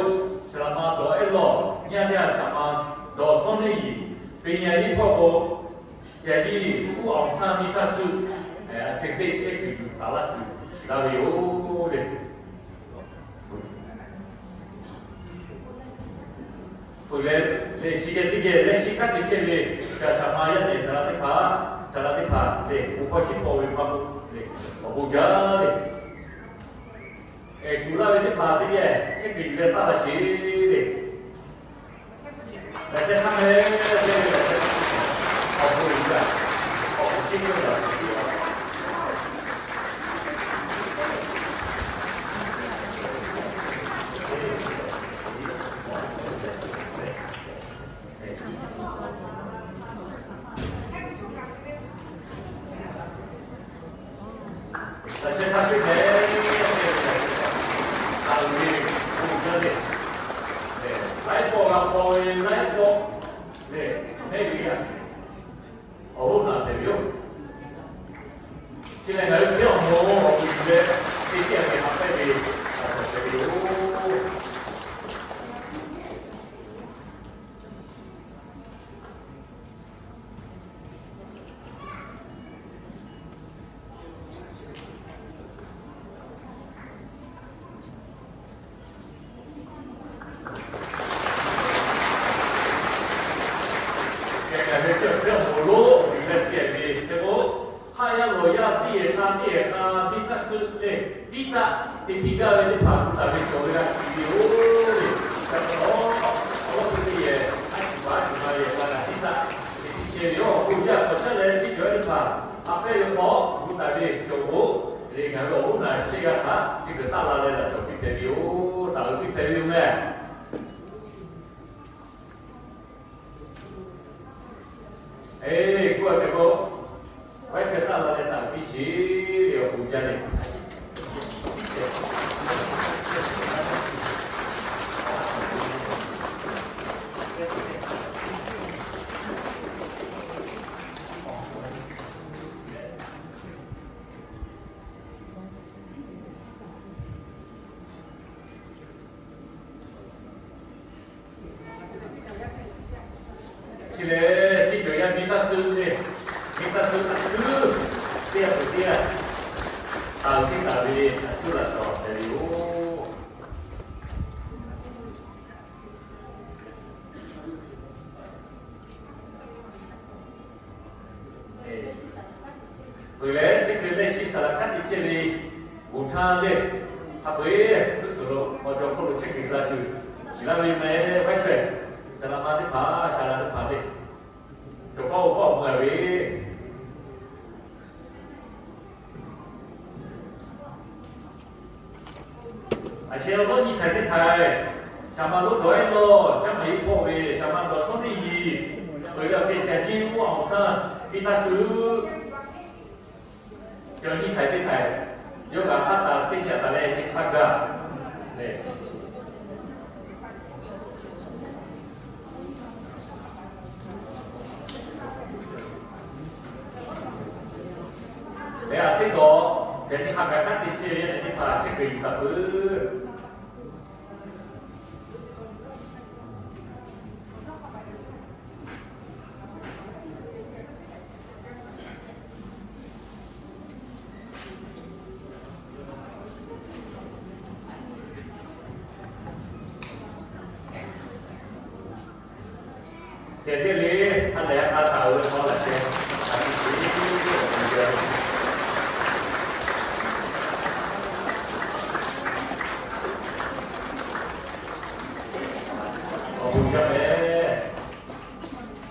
Shaˍ laꞈ ma Dawˬ ehˉ lawˬ, nyi teˇ g'aˇ Shaˍ laꞈ ma Dawˬ sawˉ neˇ yiˍ, peꞈ nyi yeˇ hpawˇ k'o, Yaꞈ nyi uˉ awˬ saˇ miˇ htaˇ suh a se teˇ chehˇ kuiˬ yuˬ taˍ laˇ tuˬ shiˍ laˇ ve yoˬ le. Peuˬ leh, leh chi geh teˇ geh leh shi hk'aˇ te chehˇ ve, shaˍ shaˍ ma yaˇ nehˬ shaˍ laꞈ teˇ hpaˍ, shaˍ laꞈ teˇ hpaˍ lehˬ, bon hpawˇ shiˉ hpawˇ ve hpaˇ k'o lehˬ, awˬ bon jaˇ le. Kuˬ laˇ ve teˇ hpaˍ teˇ geh chehˇ kuiˬ yuˬ leh taˇ laˇ sheˍ le. Laiˉ pawˆ g'a paw ve laiˉ pawˆ lehˬ, mehˆ g'uiˬ yaˇ awˬ hoˉ naˬ hpehꞈ ve yoˬ. Chi lehˬ, ngaˬ hui Hkriꞈ awˬ moˍ awˬ pon yuˬ leh te teˇ g'aˇ ve ha pehˇ ve a tawˍ hpehꞈ ve yoˬ. Hk'e ngaˬ hui chi awˬ hk'e awˬ moˍ lonˉ yuˬ leh te ve hk'e k'o, hk'aˆ yaˇ lawˬ yaˇ teˇ yehˬ k'a teˇ yehˬ k'a teˇ htaˇ suh leh tiˉ taˆ te piˇ gaˇ ve teˇ hpaˍ gu taˍ ve cawˬ ve g'a shiˍ ve yoˬ. Ca pa taw, awˬ lawn teˇ yehˬ a shiˍ paˍ a shiˍ ma yehˬ k'a g'a tiˉ taˆ te piˇ chehˇ ve yoˬ. Awˬ bon jaˇ k'awꞈ caˉ leh teˇ cawˬ ve teˇ hpaˍ a pehˇ ve hk'aw gu taˍ ve cawˬ k'o, lehˬ ngaˬ hui awˬ hoˉ naˬ shehˆ g'aˇ htaꞈ chi kuiˬ taˆ la leh laꞈ cawˬ piˇ hpehꞈ ve yoˬ. Taˍ uiˍ piˇ hpehꞈ ve yoˬ mehˬ. Eˬ, k'oˆ a hk'e k'o, vaiˉ chehˇ taˆ la leh taˍ uiˍ piˇ sheˍ ve awˬ bon jaˇ le. Chi lehˬ, teˇ cawˬ yaˇ miˇ taˇ suh le, miˇ taˇ suh taꞈ tuˉ, teˇ g'aˇ peuˬ teˇ g'aˇ, taˍ uiˍ teˇ taˍ ve a tuˉ laꞈ shawˍ hpehꞈ ve yoˬ. Peuˬ leh, teˇ hkui leh shi saˍ laꞈ hk'aˇ te chehˇ ve g'uˬ htaˇ lehˬ, Hk'a peu-eˬ g'uˇ suhˍ lo awˬ cawˬ hk'oˆ lo chehˇ kuiˬ la tuˬ, shiˍ laˇ ve meh vaˇ chaweh, ca la ma teˇ hpaˍ, sha la teˇ hpaˍ le, cawˬ kawˇ oˇ kawˇ mui a ve, a sheh awˬ lawˉ nyi htaiˍ teˇ htaiˍ, shaˍ ma lonˉ dawˬ-e lawˬ, caˉ ma yeˇ pawˆ ve shaˍ ma dawˬ shawˉ teˇ yiˍ, peuˬ ve awˬ te shehˍ jiˇ uˉ awˬ htaˇ piˇ taˇ suh. Cawˬ nyi htaiˍ teˇ htaiˍ, yawˇ g'aꞈ hk'aˇ taˍ teˇ jaˇ taˍ leh nyi hk'a gaˬ le. Leh a teˇ gawˬ, yaꞈ nyi hk'a gaˬ kanˉ te chehˇ ve yaˇ nehˬ teˇ hpaˍ chehˇ kuiˬ yuˬ kaꞈ peuˬ. Ceh teˇ le, a lehˬ a hk'a taˍ ve hk'aw laꞈ ceh, a ti te ve, awˬ bon jaˇ meh.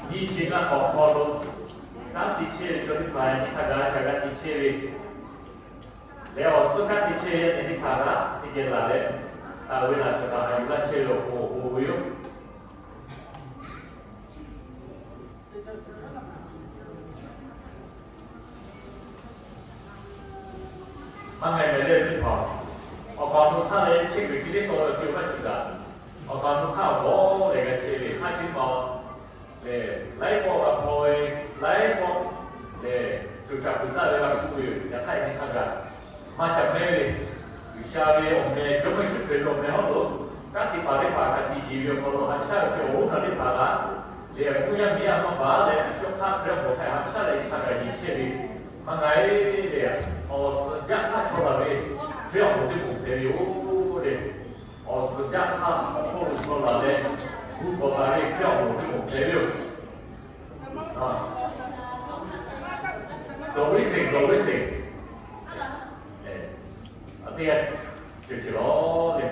Nyiˇ chi ngaˇ hk'awꞈ hk'aw lo, kanˉ te chehˇ ve chaw teˇ hpaˍ nyi hk'a gaˬ shaˍ g'a te chehˇ ve, leh awˬ suhˉ kanˉ te chehˇ ve yaˇ nehˬ teˇ hpaˍ kaꞈ teˇ geh laˬ leh, taˍ ve laꞈ shawnˍ kaꞈ haꞈ yuˬ laˇ chehˇ ve awˬ pon awˬ bon ve yoˬ. Maˇ ngaˬ mehˍ leh teˇ hpaˍ, awˬ kaˍ awˬ nu hk'aˇ leh chehˇ kuiˬ chi teˇ taw ve awˬ ceuˬ maˇ shuˍ daꞈ. Awˬ kaˍ awˬ nu hk'aˇ awˬ g'awˇ leh g'a chehˇ ve hk'aˇ chi ma lehˬ, laiˉ pawˆ g'a hpaw ve, laiˉ pawˆ lehˬ, coˬ caꞈ kuiˬ taˇ ve g'a kuˇ ve yoˬ. Yaꞈ hk'aˇ nyi hk'a gaˬ maˇ ca mehˉ ve, G'uiˬsha ve awˬ meh, Jawˇmawˇ Yeˍsuˆ Hkriꞈ ve awˬ meh hawˉ lo, kanˉ te paˍ teˇ hpaˍ hk'a tiꞈ yeˬ ve awˬ hk'aw lo haꞈ shaˉ ve awˬ hoˉ naˬ teˇ hpaˍ kaꞈ lehˬ, mvuhˇ yaˇ miˬ yaˇ maˇ baˬ leh, a cawˇ hk'aˇ hk'e awˬ hk'aw htaˇ haꞈ shaˉ leh nyi hk'a gaˬ yeˬ chehˇ ve, maˇ ngaˬ e lehˬ, awˬ suhˍ jaˇ hk'aˇ chaw laˬ ve, Hkriꞈ awˬ moˍ teˇ moˍ hpehꞈ ve yoˬ lehˬ. Awˬ suhˍ jaˇ hk'aˇ awˬ hk'oˆ lo chaw laˬ leh, gu kawꞈ taˍ ve Hkriꞈ awˬ moˍ teˇ moˍ hpehꞈ ve yoˬ. Dawˬ ve sheˍ, dawˬ ve sheˍ. A teˇ g'aˇ ceuˬ ceuˬ lawˬ le.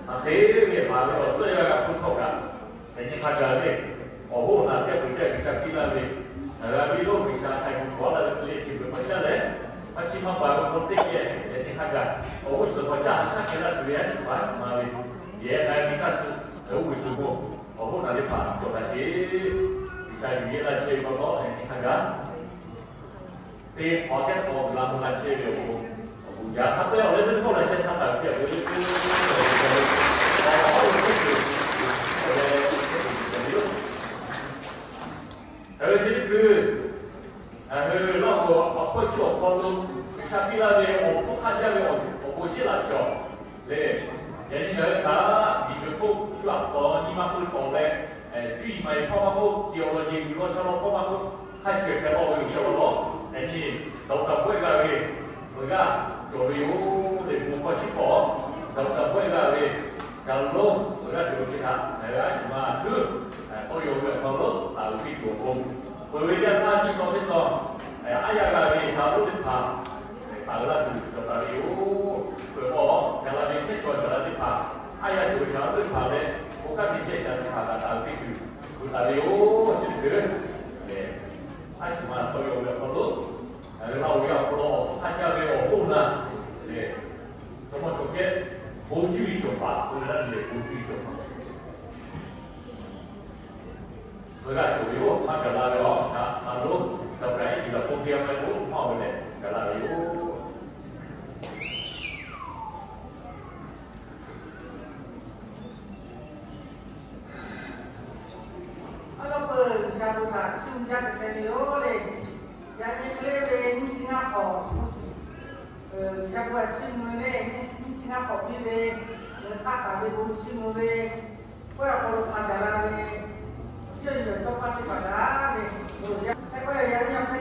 Hk'aˬ hk'e ve hpaˍ ve awˬ tcuhˇ yaˇ g'a hpu htawˇ kaꞈ, yaꞈ nyi hk'a gaˬ ve, awˬ hoˉ naˬ teˇ peuˬ teˇ G'uiˬsha piˇ laˇ ve, ngaˬ g'a ve lo G'uiˬsha hk'a gu kawˬ laˇ ve hk'e le, chi beuꞈ maˇ caˇ leh, maˇ chiˇ maˇ baˬ ve hk'aw teˇ geh yaꞈ nyi hk'a gaˬ, awˬ g'uˇ suhˍ hk'aw caˇ haꞈ shaˉ hk'e laˇ tuˬ ve a shu hpaˍ a shu ma ve, yehˬ k'ai ve kaˇ suh, oˇ g'uiˬ shuˍ bon, awˬ hoˉ naˬ teˇ hpaˍ cawˬ taˍ sheˍ. G'uiˬsha yuˬ yehˇ laˇ chehˇ ve pa taw, yaꞈ nyi hk'a gaˬ teˇ hk'awꞈ teˇ hk'awꞈ g'uiˬ la mvuh la chehˇ ve awˬ pon, awˬ bon jaˇ. Hk'a peu-eˬ awˬ leh teˇ hkawˇ laꞈ sheh htaˇ taˍ ve awˬ pon, awˬ hk'aw lo teˇ ceuˬ, awˬ leh teˇ ceuˬ yoˬ. Ngaˬ hui chi teˇ hkui, ngaˬ hui Laˇ huˍ awˬ hpfuhˇ chi awˬ hk'aw lo G'uiˬsha piˇ laˇ ve awˬ hpfuhˇ hk'aˇ jaˇ ve awˬ bon shiˉ laꞈ shawˍ lehˬ, yaꞈ nyi ngaˬ hui kaꞈ miˬguiˬ hk'oˆ shu aꞈ tawˍ nyi ma pui tawˍ leh, cuˇ yiˍ maˍ yiˍ hpawˇ maˇ k'oˆ, te awˬ lawn yeˬ g'uiˬ law sha law hpawˇ maˇ k'oˆ, hk'a shuˍ hpehꞈ la ve awˬ viˉ awˬ lawn, yaꞈ nyi dawˬ taˍ bawehˇ g'a ve, suhˍ g'aˇ cawˬ ve yoˬ lehˬ, bon hkawˇ shiˉ hkawˇ dawˬ taˍ bawehˇ g'a ve, gaˬ lonˉ suhˍ g'aˇ cawˬ ve chi htaꞈ ngaˬ hui a shu ma a htuˉ tawˇ yaw ve awˬ hk'aw lo taˍ uiˍ piˇ tuˬ awˬ pon, peuˬ ve yaˇ htaˇ nyiˇ taw teˇ taw, aˉ yaˇ g'a ve shaˍ lonˉ teˇ hpaˍ taˍ uiˍ laˇ tuˬ cawˬ taˍ ve yoˬ. Peuˬ k'o, gaˬ la ve hkehˉ chaw shaˍ laꞈ teˇ hpaˍ, aˉ yaˇ cawˬ ve shaˍ lonˉ teˇ hpaˍ leh, bon kanˉ te chehˇ shaˍ teˇ hpaˍ kaꞈ taˍ uiˍ piˇ tuˬ gu taˍ ve yoˬ. Chi teˇ hkui lehˬ, a shu ma tawˇ yaw ve awˬ hk'aw lo, ngaˬ hui Laˇ huˍ yaˇ awˬ hk'aw lo awˬ hpfuhˇ hk'aˇ jaˇ ve awˬ hoˉ naˬ lehˬ, chaw mawˇ chaw kehˉ bon cuˇ yiˍ cawˬ paˍ k'oˆ ve laˇ tuˬ lehˬ, bon cuˇ yiˍ cawˬ paˍ suhˍ g'aˇ cawˬ ve yoˬ. Maˇ gaˬ la ve awˬ htaꞈ maˇ lonˉ, daꞈ kaꞈ iˉ ceuˬ kaꞈ bon te a maˇ k'oˆ maˇ ve lehˬ, gaˬ la ve yoˬ. Aˉ lawˉ peuˬ G'uiˬsha bon htaꞈ chiˇ mvuh jaˇ hpehꞈ ve yoˬ le. Yaꞈ nyi hk'e le ve nyiˇ chi ngaˇ hk'awꞈ, G'uiˬsha bon htaꞈ chiˇ mvuh ve le, nyiˇ chi ngaˇ hk'awꞈ piˇ ve, ngaˬ hui hk'aˇ taˍ ve bon chiˇ mvuh ve, kawehˇ awˬ hk'aw lo hk'a gaˬ la ve, yawˇ nyi awˬ cawˇ paˇ teˇ hpaˍ daꞈ ve, yaꞈ k'aw yaꞈ nyi awˬ hk'e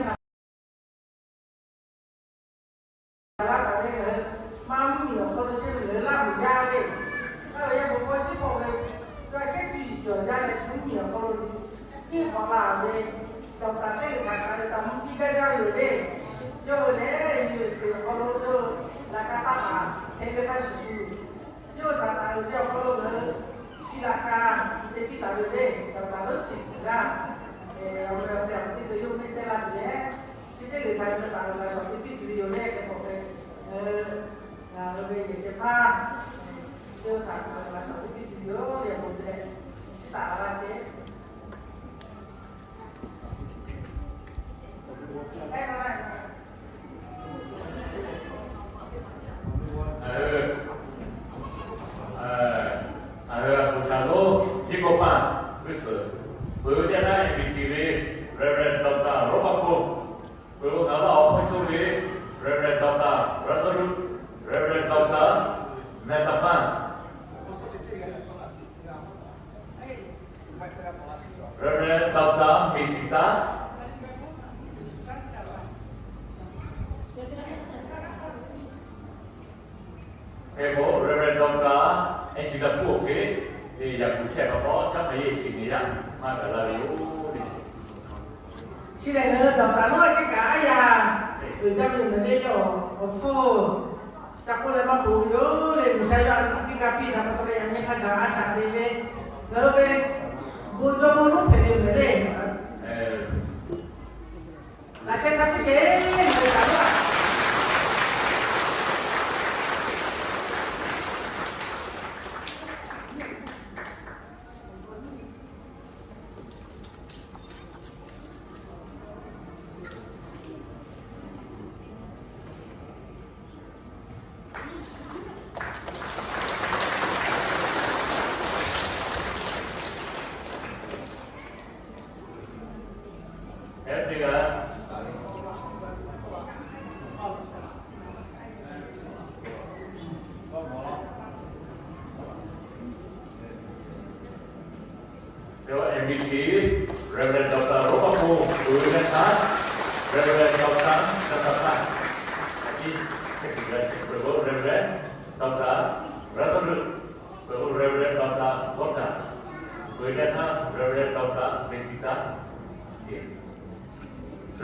ngaˬ hui gaˬ la taˍ ve ngaˬ hui maˇ mvuhˇ miˬ awˬ hk'aw lo chehˇ ve ngaˬ hui Laˇ huˍ yaˇ ve, ngaˬ hui yaˇ bon hkawˇ shiˉ hkawˇ ve Awˬ laꞈ ve dawˬ taˍ teˇ g'uiˬ htaꞈ hk'aˬ ve taˍ mvuh piˇ gaˇ jaˇ ve yoˬ le. Yawˇ hui lehˬ, yawˇ hui awˬ hk'aw lo yawˇ hui laꞈ ka taˇ paˍ hpehꞈ ve hk'a shuˍ shuˍ, yawˇ hui htaꞈ taˍ uiˍ ve awˬ hk'aw lo ngaˬ hui chi laꞈ ka te piˇ taˍ ve le. Dawˬ taˍ lonˉ chi suhˍ g'aˇ, awˬ ve awˬ ve awˬ teˇ hkui yawˇ hui mehˇ sehˉ laˇ tuˬ leh, chi teˇ g'uiˬ htaꞈ ve taˍ uiˍ laꞈ shawnˍ te piˇ tuˬ ve yoˬ le. Hk'e k'o hk'e, ngaˬ hui ve yehˬ shehˍ hpaˇ yawˇ hui htaꞈ laꞈ shawnˍ te piˇ tuˬ ve yoˬ le. Awˬ bon te leh, chi taˍ la sheˍ. Ngaˬ hui a hpu shaˍ lonˉ jiˇ kawˇ paˇ g'uˇ suhˍ peuˬ ve teˇ g'aˇ, M B C ve Reverend Doctor Roˉ Paˇ Hkoˇ, peuˬ ve ngaˬ hui awˬ hpfuhˇ cawˇ ve Reverend Doctor Lazarus, Reverend Doctor Mehˇ Taˍ Paˇ, Reverend Doctor Mehˇ Siˍ Taˇ, hk'e k'o Reverend Doctor Angela Hpu hk'e, yaꞈ kuˬ chehˇ pa taw caˉ ma yeˇ chi nyi yaˇ maˇ gaˬ la ve yoˬ le. Chi lehˬ ngaˬ hui dawˬ taˍ lonˉ a teˇ kaꞈ aˉ yaˇ uiˍ jaˇ ve yoˬ le. Yawˇ awˬ hpfuhˇ ca k'oˆ leh maˇ k'oˆ ve yoˬ le. G'uiˬsha yawˇ a piˇ g'a piˇ htaꞈ pa taw leh yaꞈ nyi hk'a gaˬ a shaꞈ te ve, ngaˬ hui ve bon jawˇmawˇ lonˉ hpehꞈ ve yoˬ le. Laꞈ sheh htaˇ piˇ sheˍ. Reverend Doctor Roˉ Paˇ Hkoˇ, peuˬ ve teˇ htaˇ Reverend Doctor Mehˇ Taˍ Paˇ, a ciˉ, Reverend Doctor Lazarus, peuˬ k'o Reverend Doctor Gawˇ Caˍ, peuˬ ve teˇ htaˇ Reverend Doctor Mehˇ Siˍ Taˇ,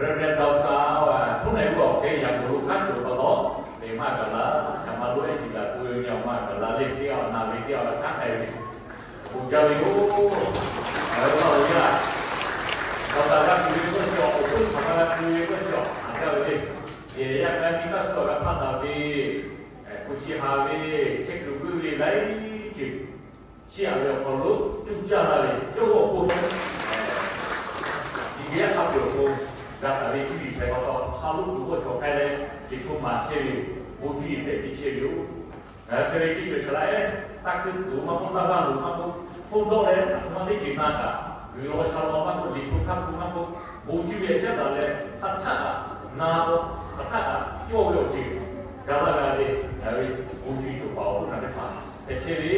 Reverend Doctor Htuˉ Nehˬ Uˉ awˬ hk'e yaꞈ k'oˍ lo hkanˉ cawˬ pa taw, lehˬ maˇ gaˬ la, caꞈ ma lo ehˉ jiˬ gaˬ k'oˆ ve nyi awˬ maˇ gaˬ la le. Teˇ g'aˇ awˬ na ve teˇ g'aˇ awˬ hkanˉ k'ai ve, k'oˍ jaˇ ve yoˬ. Ngaˬ hui maˇ loˍ yaˇ, Doctor g'a tuˬ ve k'oˆ chi awˬ, awˬ hpfuhˇ htaꞈ g'a tuˬ ve k'oˆ chi awˬ, a jaˇ ve le. Yehˬ yaˇ k'ai nyi taˇ suh g'a hpaˇ taˍ ve, hpu shi ha ve, chehˇ kuiˬ guˇ ve laiˉ ceuˬ, chi a ve awˬ hk'aw lo cuˇ caˇ la ve yawˇ hui awˬ pon, Yeˍsuˆ yaˇ hk'a peu-eˬ awˬ pon g'a taˍ ve cuˇ yiˍ hpehꞈ pa taw, ha loˉ tuˬ g'awˇ cawˬ k'ai leh, Liꞈ hpu maˍ chehˇ ve yoˬ. Bon cuˇ yiˍ hpehꞈ piˇ chehˇ ve yoˬ. Ngaˬ hui hk'e ve teˇ ceuˬ chaꞈ laˇ ehˉ, taˇ hkuiˇ tuˬ maˇ k'oˆ, taˇ vaˇ luˬ maˇ k'oˆ, hpfuhˇ dawˆ leh a htoꞈ ma teˇ ceuˬ na kaꞈ, g'uiˬ law sha law maˇ k'oˆ, Liꞈ hpu hk'a hpu maˇ k'oˆ, bon cuˇ ve caˉ daꞈ leh hk'a htaˆ kaꞈ na k'o, hk'a htaˆ kaꞈ cawˇ ve awˬ ceuˬ gaˬ laˇ g'a ve, ngaˬ hui ve bon cuˇ yiˍ cawˬ paˍ awˬ hk'oˆ na teˇ hpaˍ hpehꞈ chehˇ ve,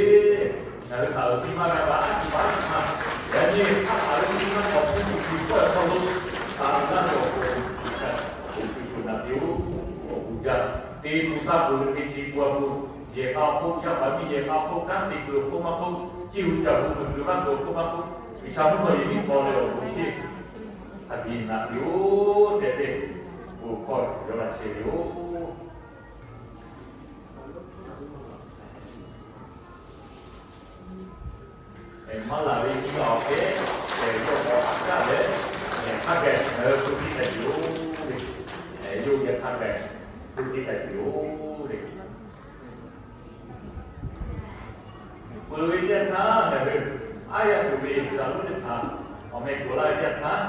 ngaˬ hui htaꞈ uiˍ piˇ maˇ g'a, a tuˬ baˉ tuˬ htaˇ, yaꞈ nyi hk'aˬ hk'aˬ ve nyi maˇ k'awꞈ hpfuhˇ tuˬ tuˬ kawˇ awˬ hk'aw lo taˍ laˇ ve awˬ pon, awˬ pon cuˇ yiˍ cawˬ na piˇ-oˬ. Awˬ bon jaˇ, te tuˬ taˇ peuˬ ve hk'e chi gu a gu, yehˬ k'a hk'oˆ, yaˇ paˍ miˇ yehˬ k'a hk'oˆ, kanˉ te kuiˬ awˬ hk'oˆ maˇ k'oˆ, ciˇ hui caˬ hu kuiˬ kuiˬ maˇ kuiˬ awˬ hk'oˆ maˇ k'oˆ, G'uiˬsha mvuhˇ naw yeˬ miˉ paw leh awˬ bon cheˇ hk'a biˇ na piˇ-oˬ tehꞈ ve, bon hkawˇ yawˇ laꞈ chehˇ ve yoˬ. Maˇ laˬ ve nyi ma awˬ hk'e, yawˇ k'awꞈ haꞈ jaˇ leh, hk'a gaˬ ngaˬ hui hpu tiˉ k'ai tuˬ yoˬ le. Yawˇ geh hk'a gaˬ hpu tiˉ k'ai tuˬ yoˬ le. Peuˬ ve teˇ htaˇ ngaˬ hui aˉ yaˇ tuˬ ve G'uiˬsha lonˉ teˇ hpaˍ awˬ meh k'oˍ laˇ ve teˇ htaˇ,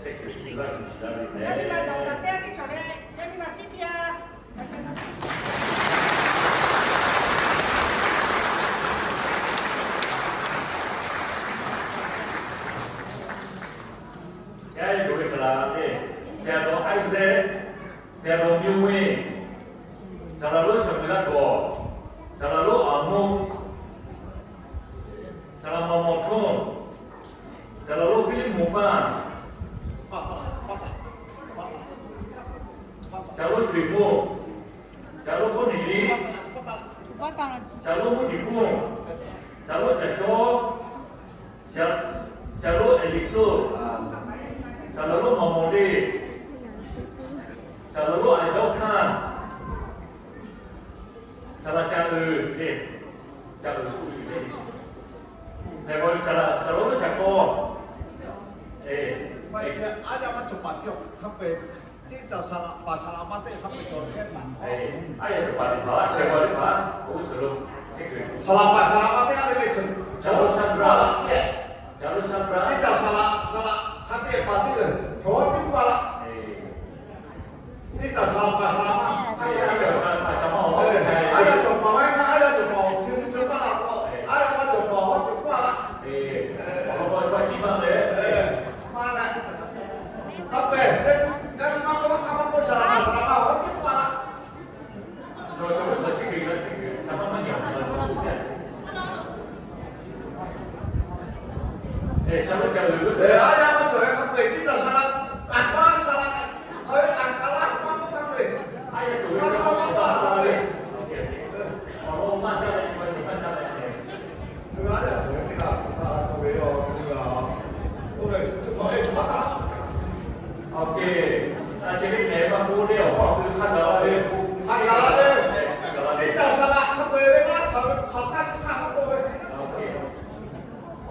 chehˇ kuiˬ laˇ kuiˬ shiˍ laˇ ve meh. Yaˇ yawˇ ve saˍ laꞈ lehˬ, saˍ laꞈ lonˉ Aiˉzehˇ, saˍ laꞈ lonˉ Miˇ Wenˇ, saˍ laꞈ lonˉ Shaˍ Miˍ Laˇ Gawˬ, saˍ laꞈ lonˉ Aˍ Moˆ, saˍ laꞈ lonˉ Maw Maw Htoˇ, saˍ laꞈ lonˉ Hpiˇliˇ Moˍ Paˇ, saˍ laꞈ lonˉ Sho Eˬ Moˆ, saˍ laꞈ lonˉ Kawˇ Niˍ Liˇ, saˍ laꞈ lonˉ Mvuhˇ Nyi Hpuˇ, saˍ laꞈ lonˉ Caˬ Shawˉ, saˍ laꞈ lonˉ Eˍ Liˍ Soˆ, Saˍ laˍ lonˉ mawˬ mawˬ le. Saˍ laˍ lonˉ a dawˇ hkanˇ. Saˍ laˍ ca uiˍ le. Ca uiˍ uiˍ le. Hk'e k'o saˍ laˍ, saˍ laˍ lonˉ ca kawˇ. Aˉ yaˇ cawˬ paˍ teˇ hpaˍ, sheh g'aw teˇ hpaˍ, oˇ suhˍ lo, saˍ laˍ paˍ saˍ laˍ ma teˇ g'aˇ le le, caˇ lo sha gra, caˇ lo sha gra, teˇ caˬ saˍ laˍ, saˍ laˍ hk'a teˇ paˍ teˇ lehˬ, chaw teˇ hpaˍ laˇ. Teˇ caˬ saˍ laˍ paˍ saˍ laˍ ma hk'a teˇ g'aˇ le. Aˉ yaˇ cawˬ paˍ maˇ heˆ, aˉ yaˇ cawˬ paˍ awˬ hk'e teˇ hpaˍ laˇ k'o, aˉ yaˇ maˇ cawˬ paˍ awˬ hk'e teˇ hpaˍ laˇ. Awˬ lawn k'o chaw ciˉ maˇ leh, maˇ leh, hk'a pehˍ, teˇ g'aˇ maˇ k'oˆ, hk'a maˇ k'oˆ, saˍ laˍ paˍ saˍ laˍ ma awˬ hk'e teˇ hpaˍ laˇ. Aˉ yaˇ maˇ cawˬ, hk'a pehˍ teˇ caˬ saˍ laˍ, aꞈ hk'aˇ saˍ laˍ, hk'a ve aꞈ hk'aˇ laˇ maˇ k'oˆ hk'a pehˍ, maˇ chaw maˇ paˍ hk'a pehˬ.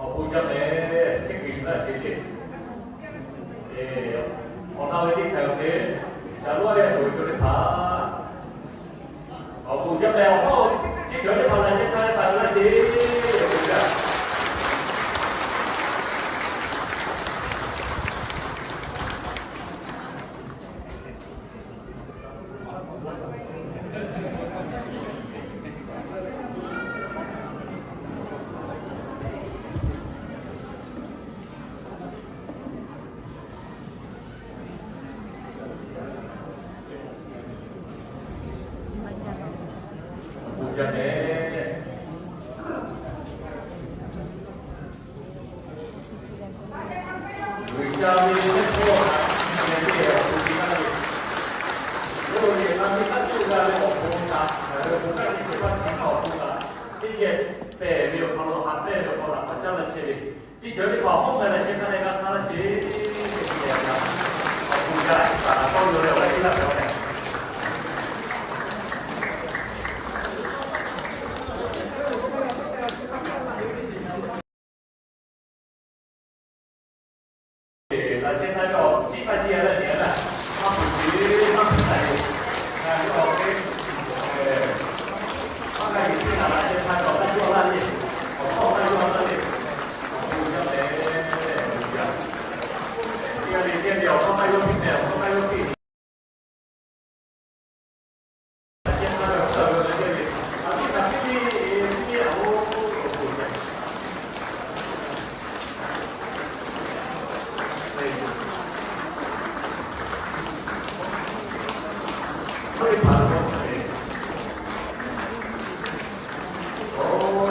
Awˬ bon jaˇ meh, teˇ g'uiˬ laˇ ce le. Awˬ na ve teˇ hpaˍ ve, ca luˇ a ve a cawˬ ve cawˬ teˇ hpaˍ. Awˬ bon jaˇ meh, awˬ hawˉ teˇ cawˬ teˇ hpaˍ laꞈ sheh htaˇ ve htaꞈ g'a te, awˬ bon jaˇ. Teˇ ceuˬ teˇ hpaˍ hawˉ meh leh sheh hk'aˇ leh g'a hk'aˇ laˇ sheˍ. Awˬ bon jaˇ, Saˍ laˍ tawˇ yaw leh awˬ g'aˇ piˇ laˇ ve awˬ tehꞈ. Laꞈ sheh htaˇ yawˇ ciˉ maˇ ciˉ a leh nyi a leh, maˇ hpu ce, maˇ hpu taˍ yoˬ. Ngaˬ hui awˬ hk'e, maˇ g'a yuˬ piˇ kaꞈ laꞈ sheh htaˇ cawˬ taˇ yawˇ laˇ le. Awˬ hawˉ taˇ yawˇ laˇ le. Awˬ bon jaˇ leh, awˬ bon jaˇ. Teˇ g'aˇ le teˇ g'aˇ le awˬ hawˉ taˇ yawˇ piˇ meh, awˬ hawˉ taˇ yawˇ piˇ.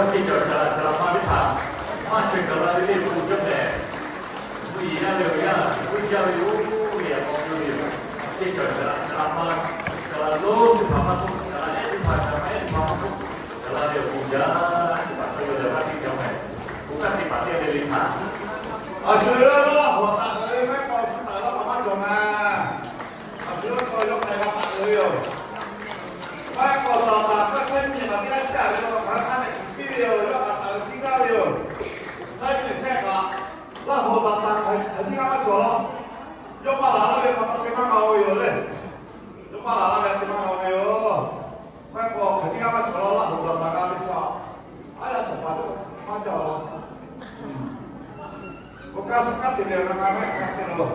Teˇ cawˬ saˍ laˍ, saˍ laˍ ma teˇ hpaˍ maˇ sheh gaˬ la ve le, bon jaˇ meh. Mvuhˇ yeˬ yaˇ ve awˬ yanˇ, mvuhˇ jaˇ ve yoˬ, ve yaꞈ k'aw ve yoˬ. Teˇ cawˬ saˍ laˍ, saˍ laˍ ma, saˍ laˍ lonˉ teˇ hpaˍ maˇ k'oˆ, saˍ laˍ ehˉ teˇ hpaˍ, saˍ laˍ ma ehˉ teˇ hpaˍ maˇ k'oˆ, gaˬ la ve awˬ bon jaˇ, teˇ hpaˍ chaw yaw leh maˇ teˇ cawˬ meh. Bon kanˉ teˇ hpaˍ teˇ g'aˇ le le htaꞈ, a shu yawˇ Laˇ huˍ taˍ ve maˇ heˆ k'o, shu taˍ ve Laˇ huˍ maˇ cawˬ meh. A shu yawˇ chaw yaw k'ai g'a taˍ ve yoˬ. Maˇ heˆ k'o, taˍ taˍ hk'aˇ hk'e nyi ma teˇ g'aˇ chehˇ a ve law, hk'aˬ hk'e nyi piˇ ve yoˬ, yawˇ htaꞈ taˍ ve teˇ g'aˇ ve yoˬ. Hk'e nyi chehˇ kaꞈ, Laˇ huˍ taˍ taˍ hk'aˬ hk'e teˇ g'aˇ maˇ cawˬ laˇ. Yawˇ maˇ laˬ laˇ ve pa taw te maˇ g'a-o ve yoˬ le. Yawˇ maˇ laˬ laˇ ve te maˇ g'a-o ve yoˬ. Maˇ heˆ k'o hk'aˬ teˇ g'aˇ maˇ cawˬ laˇ, Laˇ huˍ taˍ taˍ g'a ve chaw. Aˉ yaˇ cawˬ paˍ teˇ maˇ cawˬ laˇ. Bon kanˉ suh kanˉ te ve awˬ na maˇ heˆ hk'aˇ te lo.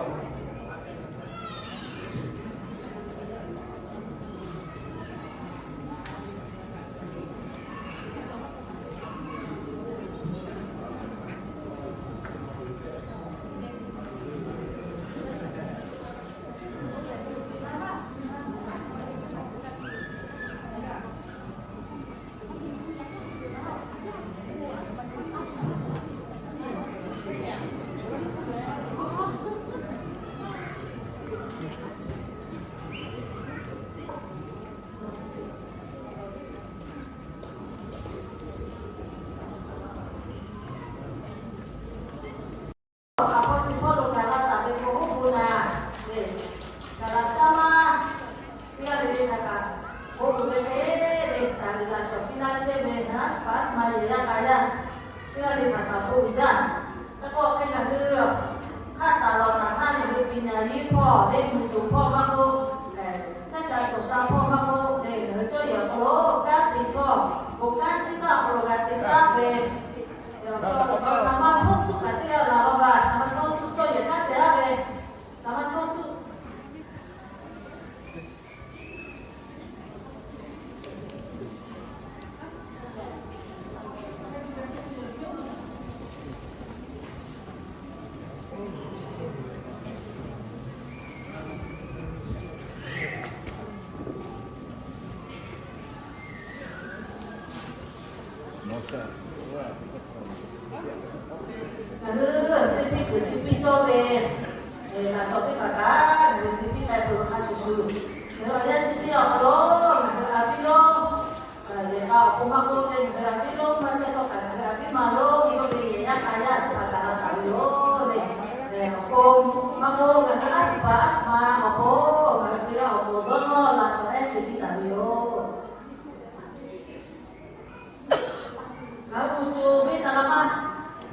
Teˇ g'aˇ le htaꞈ taˍ k'oˆ ve jaˇ. Teˇ pawˆ hk'e ngaˬ hui hk'aˆ taˍ lawˬ taˍ htaˇ, ngaˬ hui piˍ nyaˍ liˇ hpawˇ le, mvuhˇ coˬ hpawˇ maˇ k'oˆ, chaˇ sha cawˬ sha hpawˇ maˇ k'oˆ le, ngaˬ hui cawˇ yehˬ awˬ hk'aw lo kanˉ te chaw, bon kanˉ shiˉ kaˇ awˬ hk'aw lo g'a te taˉ ve, saˍ ma chaw suˆ kaꞈ teˇ g'aˇ laˬ law g'a, saˍ ma chaw suˆ cawˇ yehˬ kanˉ te taˉ ve, saˍ ma chaw suˆ Ngaˬ hui teˇ piˇ kuiˬ chi piˇ cawˇ ve, laꞈ shawˍ teˇ hpaˍ kaꞈ ngaˬ hui teˇ piˇ k'ai peuˬ hk'a shuˍ shuˍ, ngaˬ hui awˬ yanˇ chi teˇ yanˇ awˬ hk'aw lo ngaˬ hui a piˇ lonˉ, yehˬ k'a awˬ pon maˇ k'oˆ ve, ngaˬ hui a piˇ lonˉ maˇ chehˇ htawˇ kaꞈ ngaˬ hui a piˇ ma lonˉ yawˇ ve yehˬ yaˇ k'a yaˇ teˇ hpaˍ kaꞈ la taˍ ve yoˬ le. Awˬ pon maˇ k'oˆ, ngaˬ hui a shu paˍ a shu ma awˬ pon ngaˬ hui teˇ g'aˇ awˬ pon dawˇ nawˇ laꞈ shawˍ ehˉ te piˇ taˍ ve yoˬ. Ngaˬ hui kuˬ coˬ ve saˍ laꞈ ma,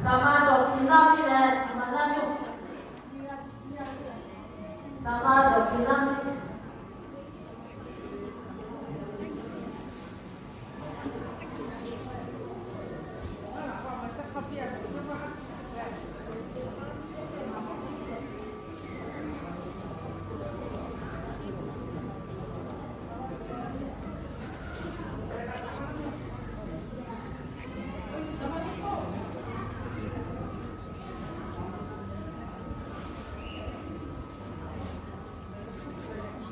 saˍ ma dawˬ hkiˬ laˇ piˇ leh, saˍ ma laˇ piˇ-oˬ, saˍ ma dawˬ hkiˬ laˇ piˇ.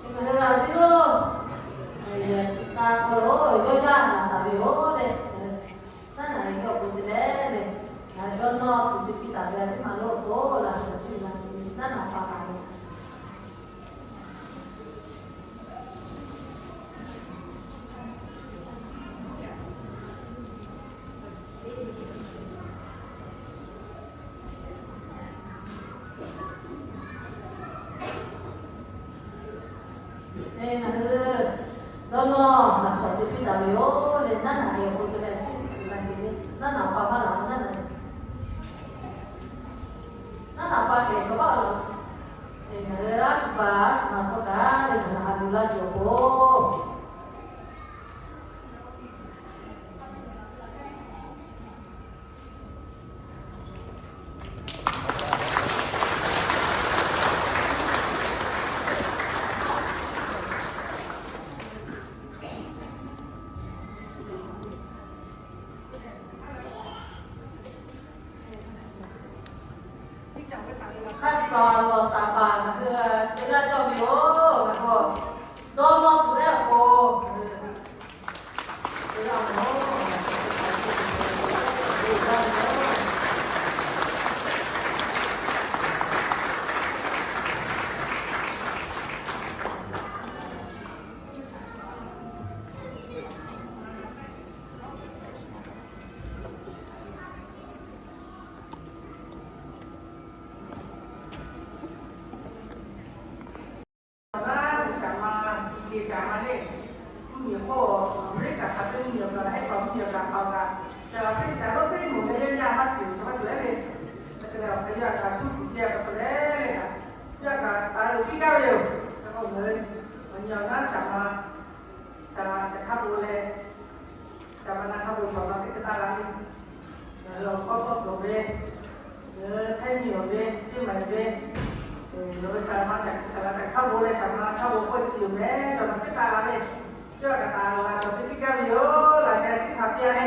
Ngaˬ hui a piˇ lonˉ, yehˬ k'a hk'aw lo yawˇ yaˇ naˍ taˍ ve yoˬ le. Naˉ naˍ ve awˬ pon te leh le, ngaˬ hui dawˇ nawˇ kuˬ te piˇ taˍ ve a piˇ ma lonˉ awˬ pon laꞈ shawˍ chi laꞈ shawˍ naˉ naˍ pa taˍ ve. Ngaˬ hui dawˇ nawˇ laꞈ shawˍ te piˇ taˍ ve yoˬ le. Naˉ naˍ ve awˬ pon te leh, laꞈ shawˍ le, naˉ naˍ pa maˇ laˬ, naˉ naˍ, naˉ naˍ pa kehˬ cawˬ baˆ laˬ. Ngaˬ hui a shu pa a shu ma hkawˇ kaꞈ le, ngaˬ hui a lo laˇ tuˬ awˬ pon hk'aˆ taˍ lawˬ taˍ paˍ ngaˬ hui te laˇ cawˇ ve yoˬ. Ngaˬ hui dawˇ nawˇ tuˬ ehˉ awˬ pon ngaˬ hui te laˇ ve yoˬ. Awˬ naˉ ve saˍ ma, ti ce saˍ ma le, mvuhˇ miˬ hk'oˆ Aˍmeˍriˆkaˍ hk'a te mvuhˇ miˬ awˬ kaˍ, ehˉ k'aw mvuhˇ miˬ awˬ kaˍ hk'aˬ kaꞈ, ca la hk'e ca lo hk'e moˍ leh yaˇ nyaˇ maˇ shiˍ ve chaw maˇ cawˬ ehˉ ve, hk'e te leh awˬ hk'e yaˇ kaꞈ cuˇ kuˬ piˇ a pa taw leh le kaꞈ, yaˇ kaꞈ taˍ piˇ gaˇ ve yoˬ. Hk'e k'o ngaˬ hui awˬ nyi awˬ naˉ saˍ ma, saˍ laꞈ ca hk'a po leh, saˍ ma na hk'a po saˍ laꞈ teˇ hk'e taˇ g'a le. Ngaˬ hui awˬ hkawˇ tawˇ hkawˇ ve, ngaˬ hui Htaiˇ miˬ awˬ ve, Ceˇ maiˍ ve, ngaˬ hui saˍ laꞈ ca hk'a po leh saˍ ma na hk'a po k'oˆ chi yoˬ mehˍ, cawˬ ma teˇ taˇ g'a le. Yawˇ kaꞈ taˍ laꞈ shawˍ te piˇ gaˇ ve yoˬ. Laꞈ sheh teˇ hpaˍ piˇ a le.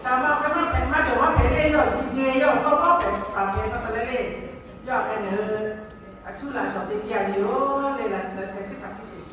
Saˍ ma hk'e maˇ hpehꞈ maˇ cawˬ maˇ hpehꞈ le, yawˇ ti ce yawˇ tawˇ tawˇ hpehꞈ taˍ hpehꞈ pa taw leh le. Yawˇ hk'e ngaˬ hui a cuˇ laꞈ shawˍ te piˇ a ve yoˬ le. Laꞈ sheh teˇ hpaˍ piˇ sheˍ.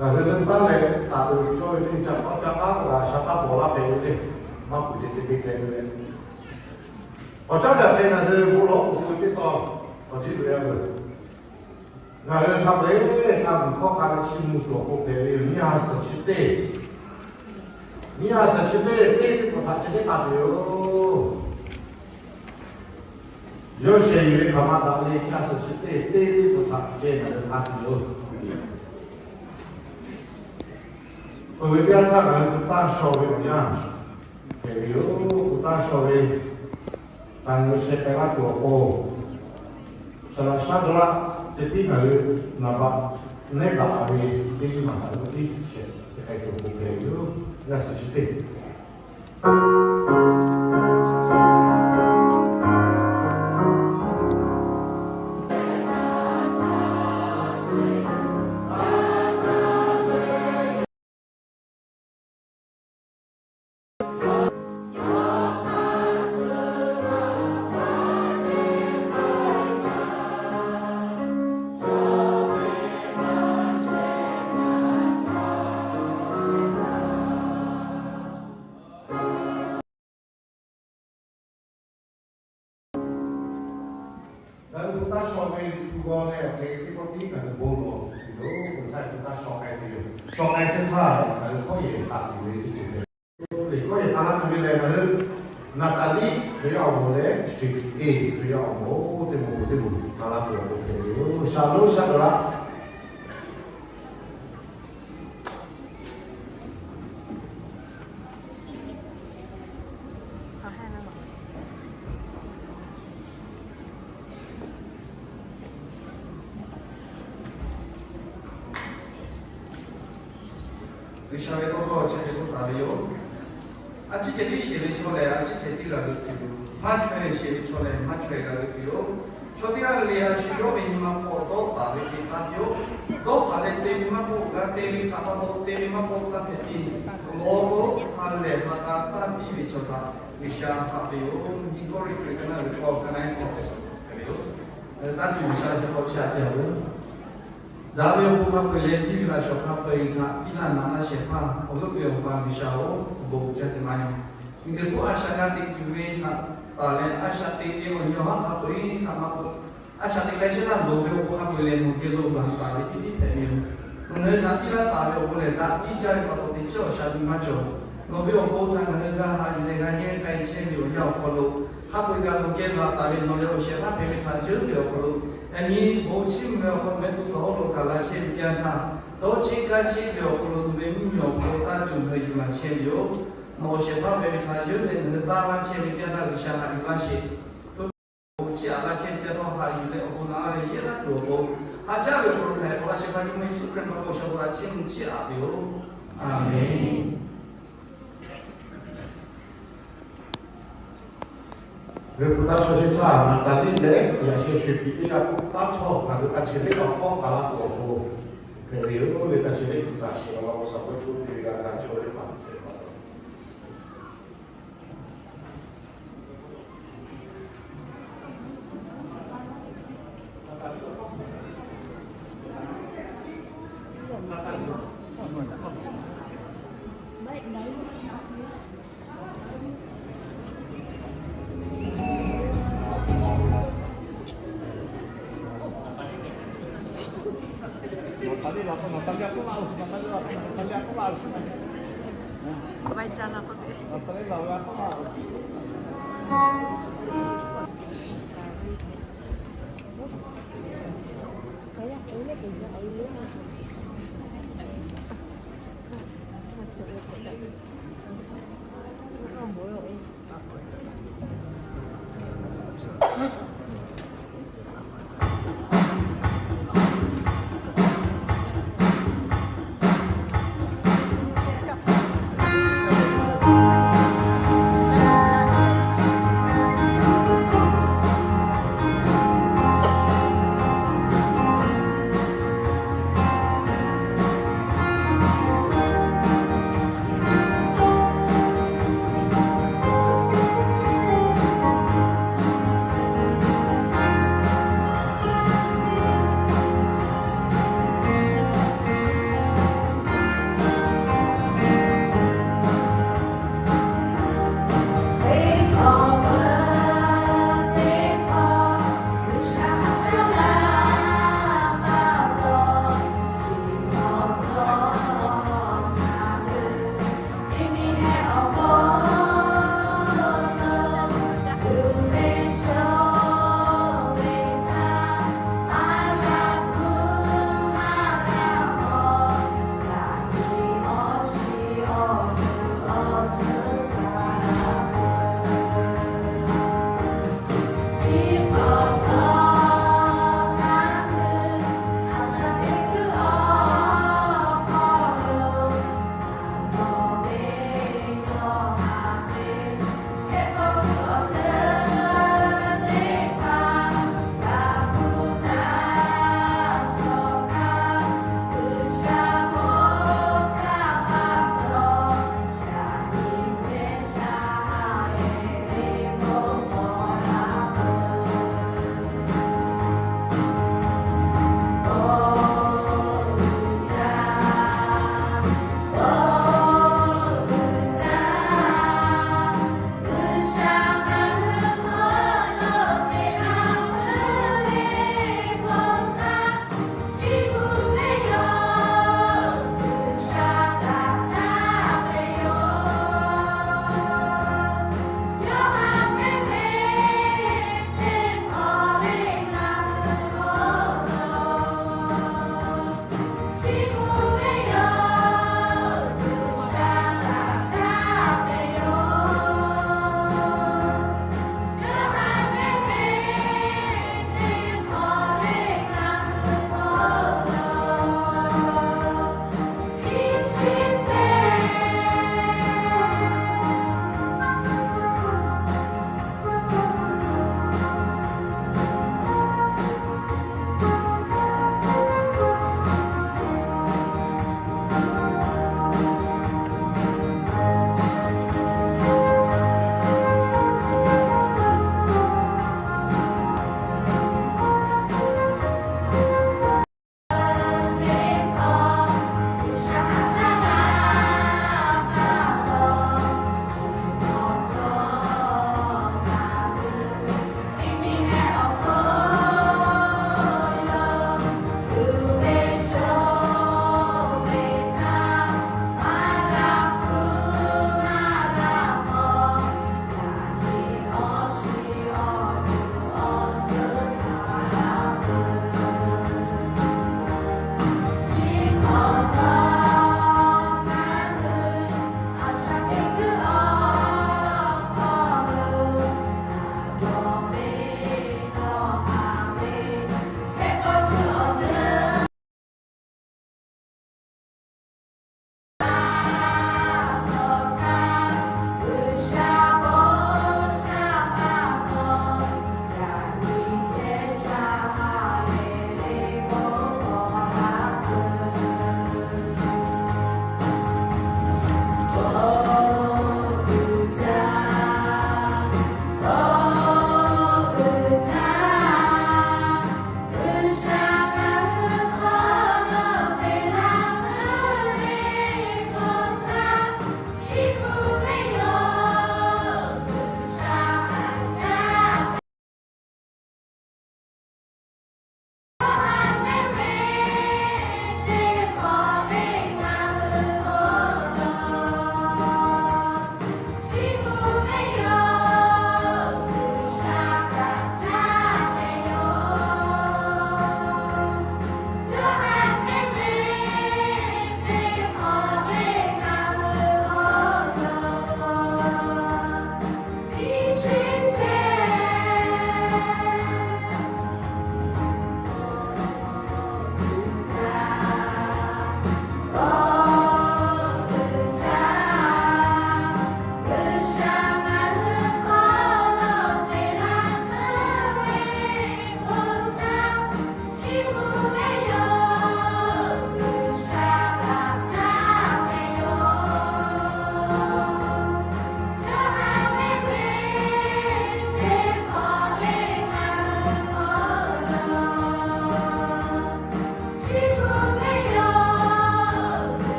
Ngaˬ hui leuˆ taˉ leh taˍ uiˍ cawˇ ve teˇ caꞈ k'aw caˇ k'aˉ g'a shaˉ taˇ paw laˇ hpehꞈ ve le, maˇ puˬ ceh ceh te hpehꞈ ve le. Awˬ caˉ daꞈ hk'e ngaˬ hui bon lawˉ k'oˍ pui teˇ tawn awˬ ciˉ loꞈ e a veuˬ. Ngaˬ hui hk'a peu-eˬ k'a mvuhˬ hkawˇ k'a ve chi mvuhˬ tuˬ awˬ pon hpehꞈ ve yoˬ. Nyiˇ ha suhˍ chi teˇ, nyiˇ ha suhˍ chi teˇ, teˇ teˇ hpaˍ htaꞈ ceh teˇ k'a tuˬ yoˬ. Yawˇ shehˍ yuˬ ve hk'aˬ ma daꞈ le, nyiˇ ha suhˍ chi teˇ, teˇ teˇ hpaˍ htaꞈ ceh ngaˬ hui k'a tuˬ yoˬ. Peuˬ ve teˇ yanˇ htaˇ ngaˬ hui hpu taˇ shaw ve awˬ yanˇ hpehꞈ ve yoˬ. Hpu taˇ shaw ve htaꞈ ngaˬ hui sheh k'ai laˇ tuˬ awˬ pon, saˍ laꞈ shaˉ dawˇ laˆ ceh tiˉ ngaˬ hui naˍ baꞈ nehˉ daꞈ ve teˇ ceuˬ maˬ htaꞈ g'uˇ tiˉ sheh k'ai tuˬ awˬ pon hpehꞈ ve yoˬ. Nyiˇ ha suhˍ chi teˇ Ngaˬ hui hpu taˇ shaw ve hpu g'aw leh awˬ hk'e teˇ pawˆ tiˉ ngaˬ hui bon lawˬ tuˬ yoˬ. Hpu taˇ shaw k'ai tuˬ yoˬ. Shaw k'ai chehˇ htaˇ ngaˬ hui hkawˇ yehˬ k'a tuˬ ve teˇ ceuˬ hpehꞈ ve. Hkawˇ yehˬ k'a laˇ tuˬ ve lehˬ, ngaˬ hui Naˍtaˍliˆ Hkriꞈ yaˇ awˬ moˍ leh Shuˍ tiꞈ teˇ Hkriꞈ yaˇ awˬ moˍ teˇ moˍ teˇ moˍ k'a laˇ tuˬ awˬ pon hpehꞈ ve yoˬ. Shaˍ lonˉ shaˉ dawˇ laˆ. G'uiˬsha ve tawˇ hkawˇ chi hk'e k'oˆ taˍ ve yoˬ. A ciˉ ceh tiˉ sheˍ ve chaw lehˬ, a ciˉ ceh tiˉ g'a g'euꞈ tuˬ yoˬ. Maˇ chaweh sheˍ ve chaw lehˬ, maˇ chaweh g'a g'euꞈ tuˬ yoˬ. Chaw teˇ g'aˇ le le a shu yawˇ ve nyi ma hk'aw dawˇ taˍ ve te taˇ piˇ-oˆ. Dawˇ haˍ leh te ve maˇ k'oˆ, g'a te ve htaꞈ pa taw te ve maˇ k'oˆ taˇ hpehꞈ piˇ. Awˬ lawn k'o, ha lehˬ ha k'a taˇ piˇ ve chaw htaꞈ G'uiˬsha haꞈ ve yoˬ. Nyiˇ Kawˇrenˍhtuˆ ka naˆ ve k'awˇ ka naˆ ehˉ k'awˇ hk'e suh hpehꞈ ve yoˬ. Taˇ tuˬ G'uiˬsha chi hk'aw chi aꞈ te-a veuˬ. Daꞈ ve awˬ pon hk'a peu-eˬ leh piˇ ve laꞈ shawˍ hk'a peu-eˬ htaꞈ piˇ laˇ naꞈ laˇ shehˍ hpaˇ awˬ g'euˆ ve awˬ pa G'uiˬsha-oˬ, awˬ bon uiˍ jaˇ te maˇ nyi. Miˬguiˬ hk'oˆ a shaꞈ g'a teꞈ tuˬ ve htaꞈ taˍ leh a shaꞈ teꞈ ve awˬ nyi awˬ haˉ hk'a peu-eˬ htaꞈ maˇ k'oˆ, a shaꞈ teꞈ leh chehˇ taˇ loˍ ve awˬ pon hk'a peu-eˬ lehˬ, nawˬ geh lo gaˬ taˍ ve teˇ tiˉ hpehꞈ ve yoˬ. Nawˬ hui htaꞈ piˇ laˇ taˍ ve awˬ pon lehˬ, daꞈ piˇ jaˇ ve pa taw teꞈ chiˉ awˬ shaꞈ nyi maˇ cawˬ. Nawˬ ve awˬ bon htaꞈ ngaˬ hui g'a haꞈ yuˬ leh g'a yehˇ k'ai chehˇ ve awˬ yanˇ awˬ hk'aw lo, hk'a peu-eˬ kaꞈ nawˬ geh laˬ taˍ ve nawˬ lehˬ awˬ shehˍ hpaˇ hpehꞈ ve htaꞈ yeuˉ ve awˬ hk'aw lo, yaꞈ nyi bon chiˇ mvuh ve awˬ hk'aw lo mehˆ g'uˇ suhˍ hawˉ lo kaꞈ la chehˇ ve teˇ yanˇ htaˇ, dawˇ cheˇ kaˇ cheˇ ve awˬ hk'aw lo nawˬ ve mvuhˇmiˬ awˬ hk'aw lo taˇ tuˬ ngaˬ hui yuˬ laˬ chehˇ ve yoˬ. Nawˬ awˬ shehˍ hpaˇ hpehꞈ ve htaꞈ yeuˉ leh ngaˬ hui taˇ laˇ chehˇ ve teˇ yanˇ htaˇ G'uiˬsha haꞈ yuˬ laˇ sheˍ. Hpu chi aꞈ laˇ chehˇ ve teˇ yanˇ htaˇ haꞈ yuˬ leh awˬ bon naꞈ laˇ leh yehˇ laˇ tuˬ awˬ pon, ha caˉ ve awˬ hk'aw lo htaiˍ hk'awꞈ laˇ shehˍ hpaˇ Jawˇmawˇ Yeˍsuˆ Hkriꞈ pa taw awˬ shaˍ hk'aw lo a ciˉ mvuh chiˇ aꞈ ve yoˬ. Aˍmenˍ. Ve hpu taˇ chaw shehˍ hpaˇ Naˍtaˍliˆ leh yaꞈ sheh Shuˍ tiꞈ teˇ g'aˇ hpu taˇ chaw ngaˬ hui taˇ chi teˇ g'aˇ hk'awˇ k'a laˇ tuˬ awˬ pon hpehꞈ ve yoˬ. Leh taˇ chi teˇ g'aˇ hpu taˇ shehˍ g'a la k'o, shaˍ pawˇ choˇ te ve g'a g'a cawˇ ve teˇ hpaˍ hpehꞈ ve pa taw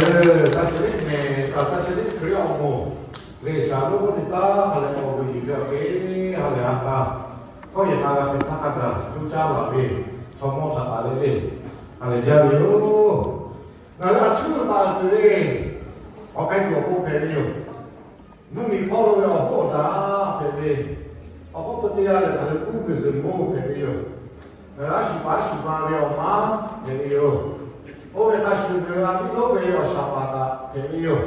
Taˇ chi liˆ mehˬ kaꞈ taˇ chi liˆ Hkriꞈ yaˇ awˬ moˍ, G'uiˬsha lonˉ k'oˆ ve taˇ ha lehˬ awˬ g'uˇ yuˬ ve awˬ hk'e ha lehˬ ha k'a, hkawˇ yehˬ na g'a hpehꞈ htaˇ hk'a gaˬ coˇ caˉ laˬ ve chaw mawˇ htaꞈ taˍ le le, ha lehˬ jaˇ ve yoˬ. Ngaˬ hui a cuˉ taˍ tuˬ ve awˬ k'ai tuˬ awˬ pon hpehꞈ ve yoˬ. Mvuhˇmiˬ hpawˇ lo ve awˬ hoˉ awˬ daꞈ hpehꞈ ve, awˬ k'oˆ peu teˇ g'aˇ lehˬ ngaˬ hui uˉ peunˍ zuhˬ moˇ hpehꞈ ve yoˬ. Ngaˬ hui a shu paˍ a shu ma ve awˬ maˉ hpehꞈ ve yoˬ. Oˇ ve hk'a shuˍ ngaˬ hui a piˇ lonˉ ve awˬ shaˍ paˍ kaꞈ hpehꞈ ve yoˬ.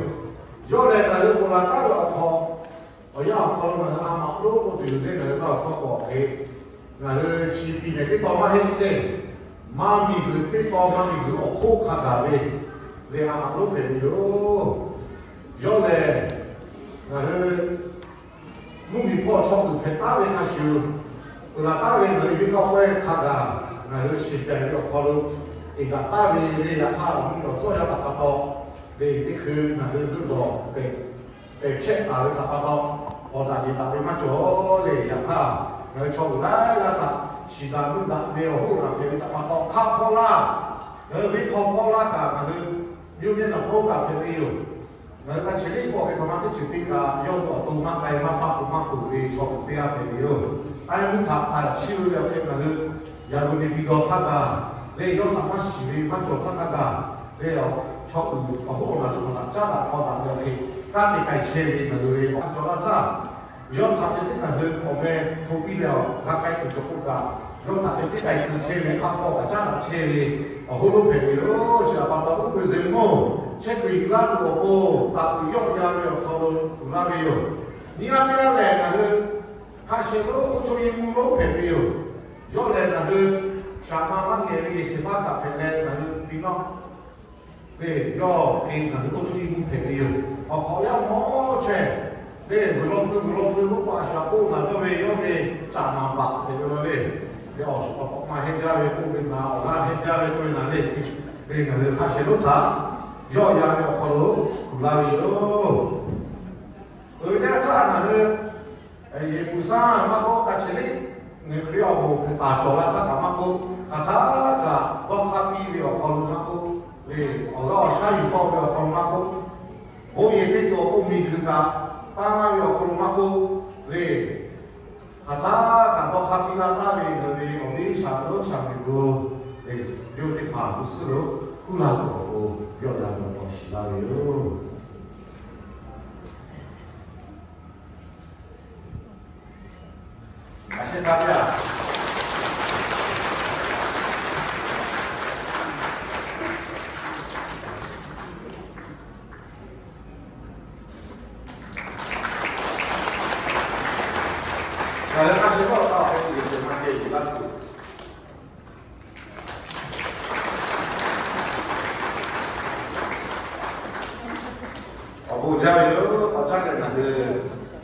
Yawˇ lehˬ ngaˬ hui ponˬ laˬ taˉ ve awˬ hk'aw, awˬ yanˇ awˬ hk'aw lo ngaˬ hui a maꞈ lonˉ k'oˆ tuˬ yoˬ le, ngaˬ hui taˇ awˬ hkawˇ k'awꞈ hk'e, ngaˬ hui chi piˇ mehˍ teˇ taw maˇ heˆ le. Maˇ miˬguiˬ teˇ taw maˇ miˬguiˬ awˬ hk'oˆ hk'a gaˬ ve le a maꞈ lonˉ hpehꞈ ve yoˬ. Yawˇ lehˬ ngaˬ hui mvuhˇmiˬ hpawˇ chaw kuiˬ hpehꞈ taˉ ve hk'a shuˍ, uiˍ laˬ taˉ ve ngaˬ hui yawˇ kawˆ pawehˇ hk'a gaˬ ngaˬ hui shiˍ pehˍ ve awˬ hk'aw lo eˍ daꞈ taˍ ve le yaꞈ hk'aˇ awˬ miˇ awˬ tcuhˉ yaˇ htaꞈ pa taw le teˇ hkui ngaˬ hui g'uˇ dawˬ pehˍ hpehꞈ taˍ ve htaꞈ pa taw, awˬ daꞈ jeˬ daꞈ ve maˇ cawˬ le. Yaꞈ hk'aˇ ngaˬ hui chaw uiˍ laiˉ g'aˇ htaꞈ shiˍ daꞈ meuˇ daꞈ ve awˬ hoˉ awˬ naˬ hpehꞈ ve htaꞈ pa taw hk'aˆ hpawˇ laˇ, ngaˬ hui venˇ hk'aw hpawˇ laˇ kaꞈ ngaˬ hui mvuhˇ miˬ naˬ hpawˇ kaꞈ hpehꞈ ve yoˬ. Ngaˬ hui hk'a chi liˆ k'awꞈ hk'e htaꞈ ma teˇ ceuˬ te kaꞈ yawˇ hui awˬ to maˇ k'ai maˇ paˇ k'o maˇ peuˬ ve chaw uiˍ teˇ g'aˇ hpehꞈ ve yoˬ. K'ai mvuhˇ htaꞈ k'ai chiˇ ve le awˬ hk'e ngaˬ hui yaꞈ gu ne piˇ dawˇ hk'aˇ kaꞈ le, yawˇ htaꞈ maˇ shiˍ ve maˇ cawˬ htaˇ hk'a gaˬ le, chaw uiˍ awˬ hoˉ awˬ naˬ tuˬ hk'aw htaꞈ caˉ daꞈ hk'aw daꞈ ve awˬ hk'e kanˉ te k'ai chehˇ ve ngaˬ hui ve awˬ cawˬ laˇ htaˇ, yawˇ htaꞈ te tiˉ ngaˬ hui awˬ meh hto piˇ leh awˬ g'a k'ai tuˬ cawˬ k'o kaꞈ, yawˇ htaꞈ te tiˉ k'ai tcuh chehˇ ve hk'a hk'aw kaꞈ caˉ daꞈ chehˇ ve awˬ hoˉ lonˉ hpehꞈ ve yoˬ. Chi htaꞈ pa taw uˉ peunˍ zuhˬ moˇ chehˇ kuiˬ yuˬ laˇ tuˬ awˬ pon taˍ tuˬ yawˆ yan ve awˬ hk'aw lo tuˬ laˇ ve yoˬ. Nyi a teˇ g'aˇ lehˬ ngaˬ hui hk'a shehˍ lonˉ oˇ chaw yehˬ mvuhˇ lonˉ hpehꞈ ve yoˬ. Yawˇ lehˬ ngaˬ hui shaˍ ma maˇ ngehˬ ve yehˬ shehˍ hpaˇ kaꞈ hpehꞈ leh ngaˬ hui piˇ nawˉ le, yawˇ hk'e ngaˬ hui oˇ chaw yehˬ mvuhˇ hpehꞈ ve yoˬ. Awˬ hk'awꞈ yaˇ mawˇ chehˇ le, vuiˬ law pui vuiˬ law pui k'oˆ pa a shu a k'oˆ naˬ dawˇ ve yawˇ ve caꞈ maˍ baꞈ hpehꞈ ve law le. Leh awˬ shuˍ k'awꞈ k'awꞈ maˇ heˆ jaˇ ve k'oˆ ve naˬ, awˬ g'aˇ heˆ jaˇ ve k'oˆ ve naˬ le. Le ngaˬ hui hk'a shehˍ lonˉ htaꞈ yawˆ yan ve awˬ hk'aw lo kuˬ laˇ ve yoˬ. Uiˍ ve teˇ g'aˇ htaˇ ngaˬ hui yehˬ puˍ saˉ maˇ k'oˆ, hk'a chi liˆ ngaˬ hui Hkriꞈ yaˇ awˬ moˍ hpehꞈ taˍ cawˬ la htaˇ kaꞈ maˇ k'oˆ, hk'aˬ htaˇ kaꞈ dawˇ hk'aˇ piˇ ve awˬ hk'aw lo maˇ k'oˆ, le awˬ g'aˇ awˬ shaˉ yuˬ tawˆ ve awˬ hk'aw lo maˇ k'oˆ, bon yehˬ teˇ ceuˬ awˬ pon miˬguiˬ kaꞈ taˇ laˇ ve awˬ hk'aw lo maˇ k'oˆ, le hk'aˬ htaˇ kaꞈ dawˇ hk'aˇ piˇ laˇ taˍ ve ngaˬ hui ve awˬ viˉ shaˍ lonˉ shaˍ miˬ gu le, yawˇ teˇ hpaˍ gu suhˉ lo kuˇ laˇ tuˬ awˬ pon yawˆ yan ve awˬ hk'aw shiˍ laˇ ve yoˬ. Awˬ bon jaˇ ve yoˬ. Awˬ caˉ leh ngaˬ hui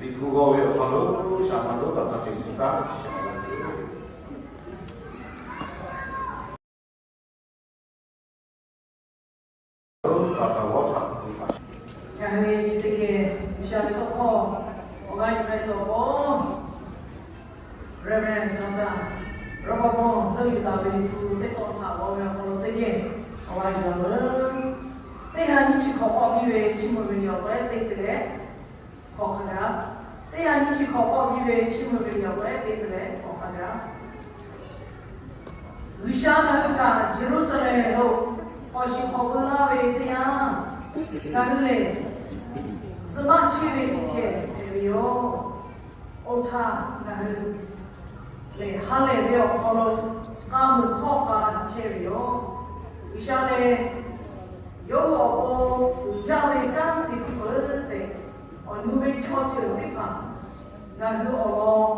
Liꞈ hpu g'aw ve awˬ hk'aw lo shaˍ ma lonˉ taˍ ma te suh taˉ ve chi ma la tuˬ yoˬ. Ngaˬ hui teˇ geh G'uiˬsha ve tawˇ hkawˇ awˬ g'aˇ yuˬ k'ai tuˬ awˬ pon, Reverend Doctor Reverend Paul leuˆ yuˬ taˍ ve Liꞈ hpu teˇ hkawˇ htaꞈ g'aw ve awˬ hk'aw lo teˇ geh awˬ g'aˇ yuˬ laˇ ve, teˇ ha nyiˇ chi hk'awꞈ k'awꞈ piˇ ve chiˇ mvuh ve awˬ hk'aw lo teˇ te leh hk'awꞈ hk'a gaˬ, teˇ ha nyiˇ chi hk'awꞈ k'awꞈ piˇ ve chiˇ mvuh ve awˬ hk'aw lo teˇ te leh hk'awꞈ hk'a gaˬ, G'uiˬsha ngaˬ hui htaꞈ Yeˍruˆsaˍlehnˍ lo awˬ shiˍ hk'awꞈ veu laˇ ve teˇ yanˇ, ngaˬ hui lehˬ zuhꞈ maˆ chehˇ ve teˇ ceuˬ hpehꞈ ve yoˬ. Oˇ htaˇ ngaˬ hui lehˬ ha lehˬ ve awˬ hk'aw lo k'a muiˬ hkawˇ k'a chehˇ ve yoˬ. G'uiˬsha lehˬ yawˇ hui awˬ pon uiˍ jaˇ ve kanˉ te piˇ peuˬ tehꞈ, awˬ nu ve chaw ceuˬ teˇ hpaˍ ngaˬ hui awˬ lawn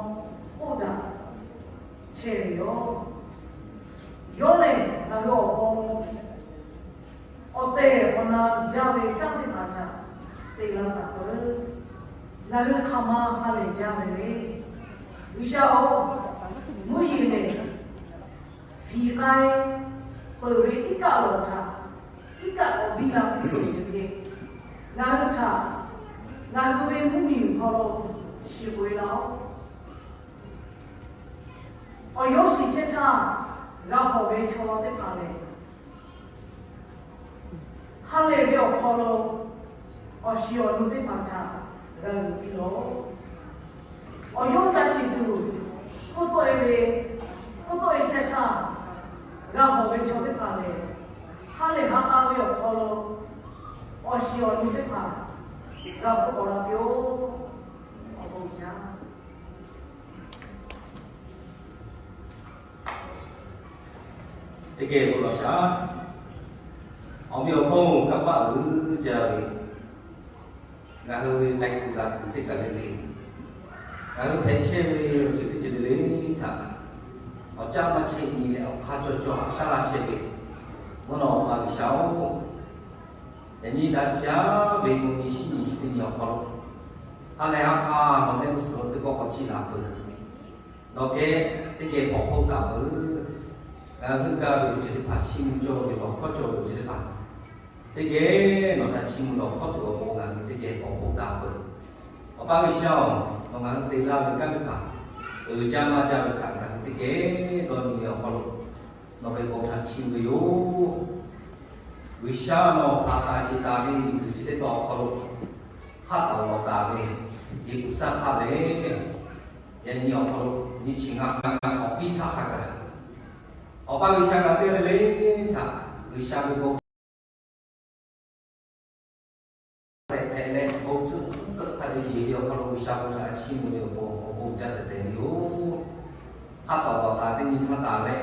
k'oˆ daꞈ chehˇ ve yoˬ. Yawˇ lehˬ ngaˬ hui awˬ pon awˬ tehˬ awˬ na jaˇ ve kanˉ teˇ hpaˍ htaꞈ te laˇ taˍ peuˬ. Ngaˬ hui hk'aˬ ma ha lehˬ jaˇ ve le. G'uiˬsha-oˬ, mvuhˇ yeˬ lehˬ fiˍ k'ai peuˬ ve iˉ kaˆ lawˬ htaꞈ iˉ kaˆ k'awꞈ biˇ la piˇ peuˬ ve hk'e, ngaˬ hui htaꞈ ngaˬ hui ve mvuhˇmiˬ awˬ hk'aw lo shiˍ k'oꞈ e laˇ-oˆ. Awˬ yawˇ shiˍ chehˇ htaˇ, g'a hawˬ ve chaw teˇ hpaˍ lehˬ, Ha lehˬ ve awˬ hk'aw lo awˬ shiˍ awˬ nu teˇ hpaˍ htaꞈ g'a luˬ piˇ lawˬ. Awˬ yawˇ ca shiˍ tuˬ, hk'oˆ tawˆ-e ve, hk'oˆ tawˆ-e chehˇ htaˇ, g'a hawˬ ve chaw teˇ hpaˍ lehˬ, ha lehˬ ha k'a ve awˬ hk'aw lo awˬ shiˍ awˬ nu teˇ hpaˍ g'a hpfuhˆ k'awꞈ la piˇ-oˆ. Awˬ bon jaˇ. Teˇ geh bon lawˬ shaˍ. Awˬ meh awˬ hponˇ, kanˇ paˆ uiˍ jaˇ ve, ngaˬ hui ve k'ai kuiˬ la kuiˬ teˇ kaˬ le le, ngaˬ hui hpehꞈ chehˇ ve awˬ ceuˬ teˇ ceuˬ le le htaꞈ awˬ caˇ maˇ chehˇ nyi leh awˬ hk'aˇ cawˇ cawˇ haꞈ shaˉ laˇ chehˇ ve, mvuhˇ naw awˬ pa G'uiˬsha-oˬ, yaꞈ nyi daꞈ jaˇ ve mvuhˇ nyi shiˉ nyi chi teˇ nyi awˬ hk'aw lo, ha lehˬ ha k'a nawˬ mehˆ g'uˇ suhˍ lo teˇ pawˆ k'awꞈ ciˇ la peuˬ. Nawˬ geh teˇ geh paw hpoˆ taˍ peuˬ. Ngaˬ hui gaˇ ve awˬ ceuˬ teˇ hpaˍ, chiˇ mvuh cawˇ ve awˬ hkawˇ cawˇ ve awˬ ceuˬ teˇ hpaˍ, teˇ geh nawˬ htaꞈ chiˇ mvuh lawˬ hkawˇ tuˬ awˬ pon ngaˬ hui teˇ geh paw hpoˆ taˍ peuˬ. Awˬ pa G'uiˬsha-oˬ, nawˬ ngaˬ hui te laˇ ve kanˉ teˇ hpaˍ uiˍ jaˇ maˇ jaˇ ve htaꞈ ngaˬ hui teˇ geh dawˇ nyi ve awˬ hk'aw lo nawˬ ve bon htaꞈ chiˇ mvuh ve yoˬ. G'uiˬsha nawˬ hpanˍ taˍ ceˬ taˍ ve miˬguiˬ chi teˇ tawn awˬ hk'aw lo hk'aˆ taˍ lawˬ taˍ ve yeˬ kuiˬ saˇ hk'aˆ lehˬ, yaꞈ nyi awˬ hk'aw lo nyi chi ngaˬ ngaˬ hk'awꞈ piˇ htaˇ hk'a gaˬ, Awˬ pa G'uiˬsha ngaˬ teˇ g'aˇ le le htaꞈ G'uiˬsha ve bon hpehꞈ leh bon tcuhˆ suhˉ tcuhˆ hk'a dehꞈ yeˬ ve awˬ hk'aw lo G'uiˬsha bon htaꞈ chiˇ mvuh ve awˬ pon awˬ bon jaˇ tehꞈ tehꞈ ve yoˬ. Hk'aˆ taˍ lawˬ taˍ teˇ nyi htaˇ taˍ leh,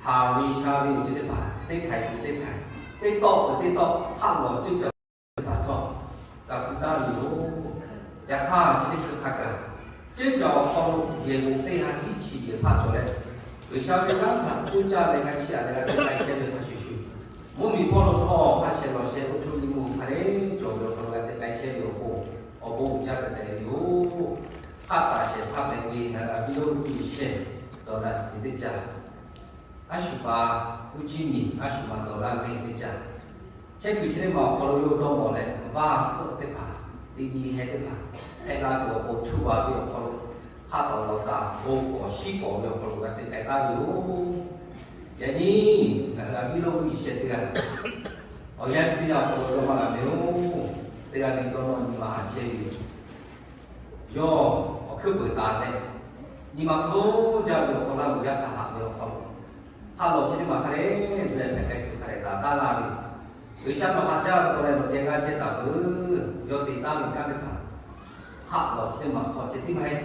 haˍ ve sha ve awˬ ceuˬ teˇ hpaˍ teˇ htaiˍ kuiˬ teˇ htaiˍ, teˇ tawˆ kuiˬ teˇ tawˆ hk'aˆ lawˬ ceuˬ caˬ teˇ hpaˍ htawˇ g'a hpuˇ taˉ ve yoˬ. Yaꞈ hk'aˇ chi teˇ hkui hk'a gaˬ, ceuˬ caˬ awˬ hk'aw lo yehˬ bon teˇ ha hiˉ chi yehˬ hpaˇ cawˬ leh, G'uiˬsha ve kanˉ htaꞈ coˇ caˇ leh g'a chiˇ aꞈ leh g'a te k'ai chehˇ ve hk'a shuˍ shuˍ, mvuhˇmiˬ hpawˇ lo htawˇ hk'a sheh lawˬ sheh oˇ htoˇ nyi mvuhˇ hk'a dehꞈ cawˬ ve awˬ hk'aw lo g'a te k'ai chehˇ ve awˬ pon awˬ bon uiˍ jaˇ tehꞈ tehꞈ ve yoˬ. Hk'aˆ taˍ shehˍ hpaˇ hpehꞈ ve ngaˬ hui a piˇ lonˉ G'uˇ suhˍ shehˍ dawˬ daꞈ suhˍ teˇ caˇ, a shu pa uˇ ciˉ miˬ a shu ma dawˬ laˇ ve teˇ caˇ, chehˇ kuiˬ chi teˇ maˬ awˬ hk'aw lo yawˇ dawˇ mawˬ leh vaˇ suhˆ teˇ hpaˍ, teˇ nyi heh teˇ hpaˍ hpehꞈ la tuˬ awˬ pon, chuˇ baˬ ve awˬ hk'aw lo hk'aˆ taˍ lawˬ taˍ bon k'awꞈ shiˉ k'awꞈ ve awˬ hk'aw lo g'a te k'ai taˉ ve yoˬ. Yaꞈ nyi ngaˬ hui a piˇ lonˉ G'uˇ suhˍ shehˍ teˇ g'aˇ awˬ yanˇ chi teˇ yanˇ awˬ hk'aw lo dawˇ maˇ g'a meh-oˬ, teˇ g'aˇ le dawˇ nawˇ nyi ma haꞈ chehˇ ve yoˬ. Yawˇ awˬ hkuiˉ peuˬ taˍ leh, nyi ma hk'oˆ jaˇ ve awˬ hk'aw lo laˇ loꞈ yaˇ htaꞈ haꞈ ve awˬ hk'aw lo, hk'aˆ lawˬ chi teˇ maˬ hk'a dehꞈ zuhꞈ hpehꞈ k'ai tuˬ hk'a dehꞈ taˍ taˉ laˇ ve, G'uiˬsha tawˇ hk'a jaˇ ve tawˇ leh nawˬ geh g'aˇ jehˇ taˍ peuˬ. Yawˇ te taˉ ve kanˉ teˇ hpaˍ hk'aˆ lawˬ chi teˇ maˬ hk'aw ceh tiˉ maˇ heˆ.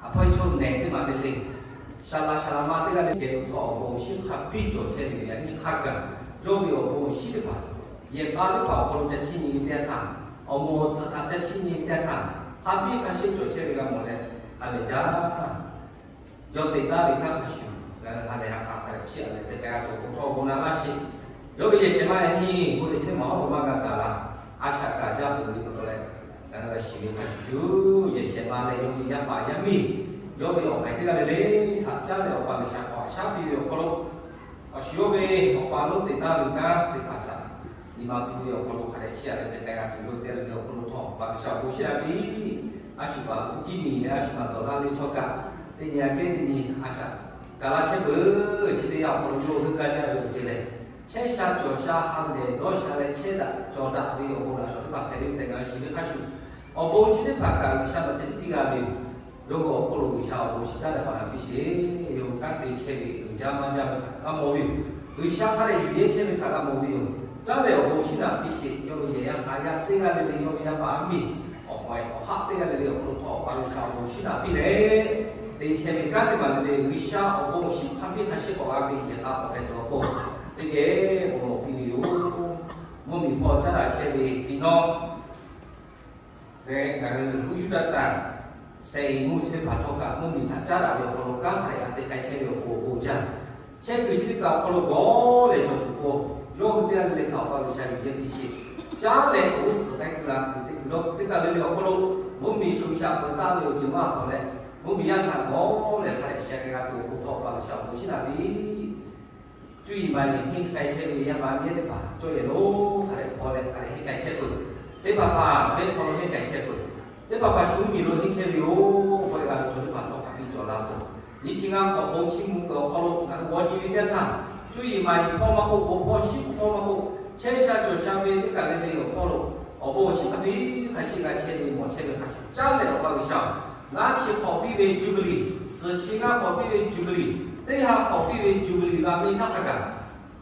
A hpawˇ chaw nehˬ teˇ maˬ le le, shaˍ laꞈ shaˍ laꞈ ma teˇ g'aˇ le le geh lo htawˇ awˬ bon awˬ shinˉ hk'a biˇ cawˬ chehˇ ve yaꞈ nyi hk'a gaˬ, yawˇ ve awˬ bon awˬ shinˉ teˇ hpaˍ, yehˬ k'a teˇ hpaˍ awˬ hk'aw lo ca chiˇ nyi ve teˇ yanˇ htaˇ, awˬ moˍ awˬ tsuhꞈ htaꞈ ca chiˇ nyi ve teˇ yanˇ htaˇ, hk'a biˇ hk'a sheˆ cawˬ chehˇ ve g'a mawˬ leh, ha lehˬ jaˇ. Yawˇ te taˉ ve kanˉ hk'a shuˍ, ngaˬ hui ha lehˬ ha k'a hk'a dehꞈ chiˇ aꞈ leh te k'ai g'a tuˬ awˬ pon htawˇ awˬ bon na laˇ sheˍ. Yawˇ ve yehˬ shehˍ ma yaꞈ nyi bon lehˬ chi teˇ maˬ hawˉ lo maˇ g'a gaˬ la, a shaꞈ kaꞈ jaˇ peuˬ ve pa taw leh, ngaˬ hui g'a shiˍ ve hk'a shuˍ shuˍ, yehˬ shehˍ ma leh yawˇ ve yaˇ paˍ yaˇ miˇ, yawˇ ve awˬ haiˬ teˇ g'aˇ le le htaꞈ caˉ leh Awˬ pa G'uiˬsha hk'aw a shaˉ piˇ ve awˬ hk'aw lo, awˬ shuˍ yawˇ ve Awˬ pa lonˉ te taˉ ve kanˉ teˇ hpaˍ htaꞈ nyi ma hpu ve awˬ hk'aw lo hk'a dehꞈ chiˇ aꞈ leh te k'ai g'a tuˬ yawˇ te ve awˬ hk'aw lo htawˇ, Awˬ pa G'uiˬsha awˬ bon shiˉ la piˇ. A shu baˬ uˇ ciˉ miˬ leh a shu maˬ dawˬ laˇ ve chaw kaꞈ, teˇ nyi aꞈ kehˉ teˇ nyi a shaꞈ gaˬ la chehˇ peuˬ. Chi teˇ yanˇ awˬ hk'aw lo yawˇ hui gaˇ jaˇ ve awˬ ceuˬ lehˬ, chehˇ sha cawˬ sha ha lehˬ dawˇ sha leh chehˇ daꞈ cawˬ daꞈ ve awˬ bon laꞈ shawˍ teˇ hpaˍ hpehꞈ ve tehꞈ ngaˬ hui shiˍ ve hk'a shuˍ, awˬ bon chi teˇ hpaˍ kaꞈ G'uiˬsha nawˬ ceh tiˉ piˇ g'a ve yoˬ. Yawˇ hui awˬ hk'oˆ lo G'uiˬsha awˬ bon shiˍ caˉ leh paˍ htaꞈ piˇ sheˍ. Yawˇ hui kanˉ te chehˇ ve uiˍ jaˇ maˇ jaˇ ve htaꞈ g'a mawˬ ve yoˬ. G'uiˬsha hk'a dehꞈ yuˬ yehˇ chehˇ ve htaꞈ g'a mawˬ ve yoˬ. Caˉ leh awˬ bon shiˍ htaꞈ piˇ sheˍ. Yawˇ ve yehˬ yaˇ hk'aˬ yaˇ teˇ g'aˇ le le, yawˇ ve yaˇ paˍ yaˇ miˇ, awˬ hk'aw awˬ haˆ teˇ g'aˇ le le awˬ hk'aw lo htawˇ Awˬ pa G'uiˬsha awˬ bon shiˍ htaꞈ piˇ leh, te chehˇ ve kanˉ teˇ maˬ le le G'uiˬsha awˬ bon awˬ shiˍ hk'a biˇ hk'a sheˆ k'awꞈ g'a ve yehˬ k'a k'awꞈ hpehꞈ tuˬ awˬ pon teˇ geh bon lawˬ piˇ ve yoˬ. Mvuhˇmiˬ hpawˇ caˉ daꞈ chehˇ ve iˉ nawˉ leh ngaˬ hui uˉ yuˇ taˇ taˇ, sheh-eˍ mvuhˇ chi teˇ hpaˍ htawˇ kaꞈ mvuhˇmiˬ htaꞈ caˉ daꞈ ve awˬ hk'aw lo kanˉ hk'a dehꞈ g'a te k'ai chehˇ ve awˬ pon awˬ bon jaˇ. Chehˇ kuiˬ chi teˇ kaꞈ awˬ hk'aw lo gawˬ leh cawˬ tuˬ k'o, yawˇ hui teˇ g'aˇ le le htaꞈ Awˬ pa G'uiˬsha yuˬ yehˇ piˇ sheˍ. Caˉ leh awˬ g'uˇ suhˍ k'ai kuiˬ la kuiˬ teˇ kuiˬ dawˇ teˇ g'aˇ le le awˬ hk'aw lo mvuhˇmiˬ sho shaꞈ peuˬ taˍ ve awˬ ceuˬ maˇ hpawˍ leh, mvuhˇmiˬ yaˇ htaꞈ gawˬ leh hk'a dehꞈ sheh k'ai g'a tuˬ awˬ pon htawˇ Awˬ pa G'uiˬsha awˬ bon shiˉ la piˇ. Cuˇ yiˍ maˍ yiˍ henˇ k'ai chehˇ ve yaˇ paˍ yaˇ miˇ teˇ hpaˍ cawˇ yehˬ lo hk'a dehꞈ hpaw leh hk'a dehꞈ henˇ k'ai chehˇ peuˬ. Teˇ hpaˍ hpaˍ venˇ hk'aw lo henˇ k'ai chehˇ peuˬ. Teˇ hpaˍ hpaˍ shu mvuhˇmiˬ lo henˇ chehˇ ve yoˬ. K'oˆ leh g'a ve chaw teˇ hpaˍ htawˇ hk'a biˇ cawˬ la peuˬ. Nyi chi ngaˇ hk'awꞈ bon chiˇ mvuh kuiˬ awˬ hk'aw lo ngaˬ hui g'aw nyi ve teˇ yanˇ htaˇ, cuˇ yiˍ maˍ yiˍ hpawˇ maˇ k'oˆ, bon hpawˇ shiˉ hpawˇ maˇ k'oˆ, Chehˇ sha cawˬ sha ve teˇ kaˬ le le awˬ hk'aw lo, awˬ bon awˬ shinˉ hk'a biˇ hk'a sheˆ g'a chehˇ ve mawˬ chehˇ ve hk'a shuˍ, caˉ leh Awˬ pa G'uiˬsha, ngaˇ chi hk'awꞈ piˇ ve Jubilee, suhˍ chi ngaˇ hk'awꞈ piˇ ve Jubilee, teˇ ha hk'awꞈ piˇ ve Jubilee g'a ve htaˇ hk'a gaˬ,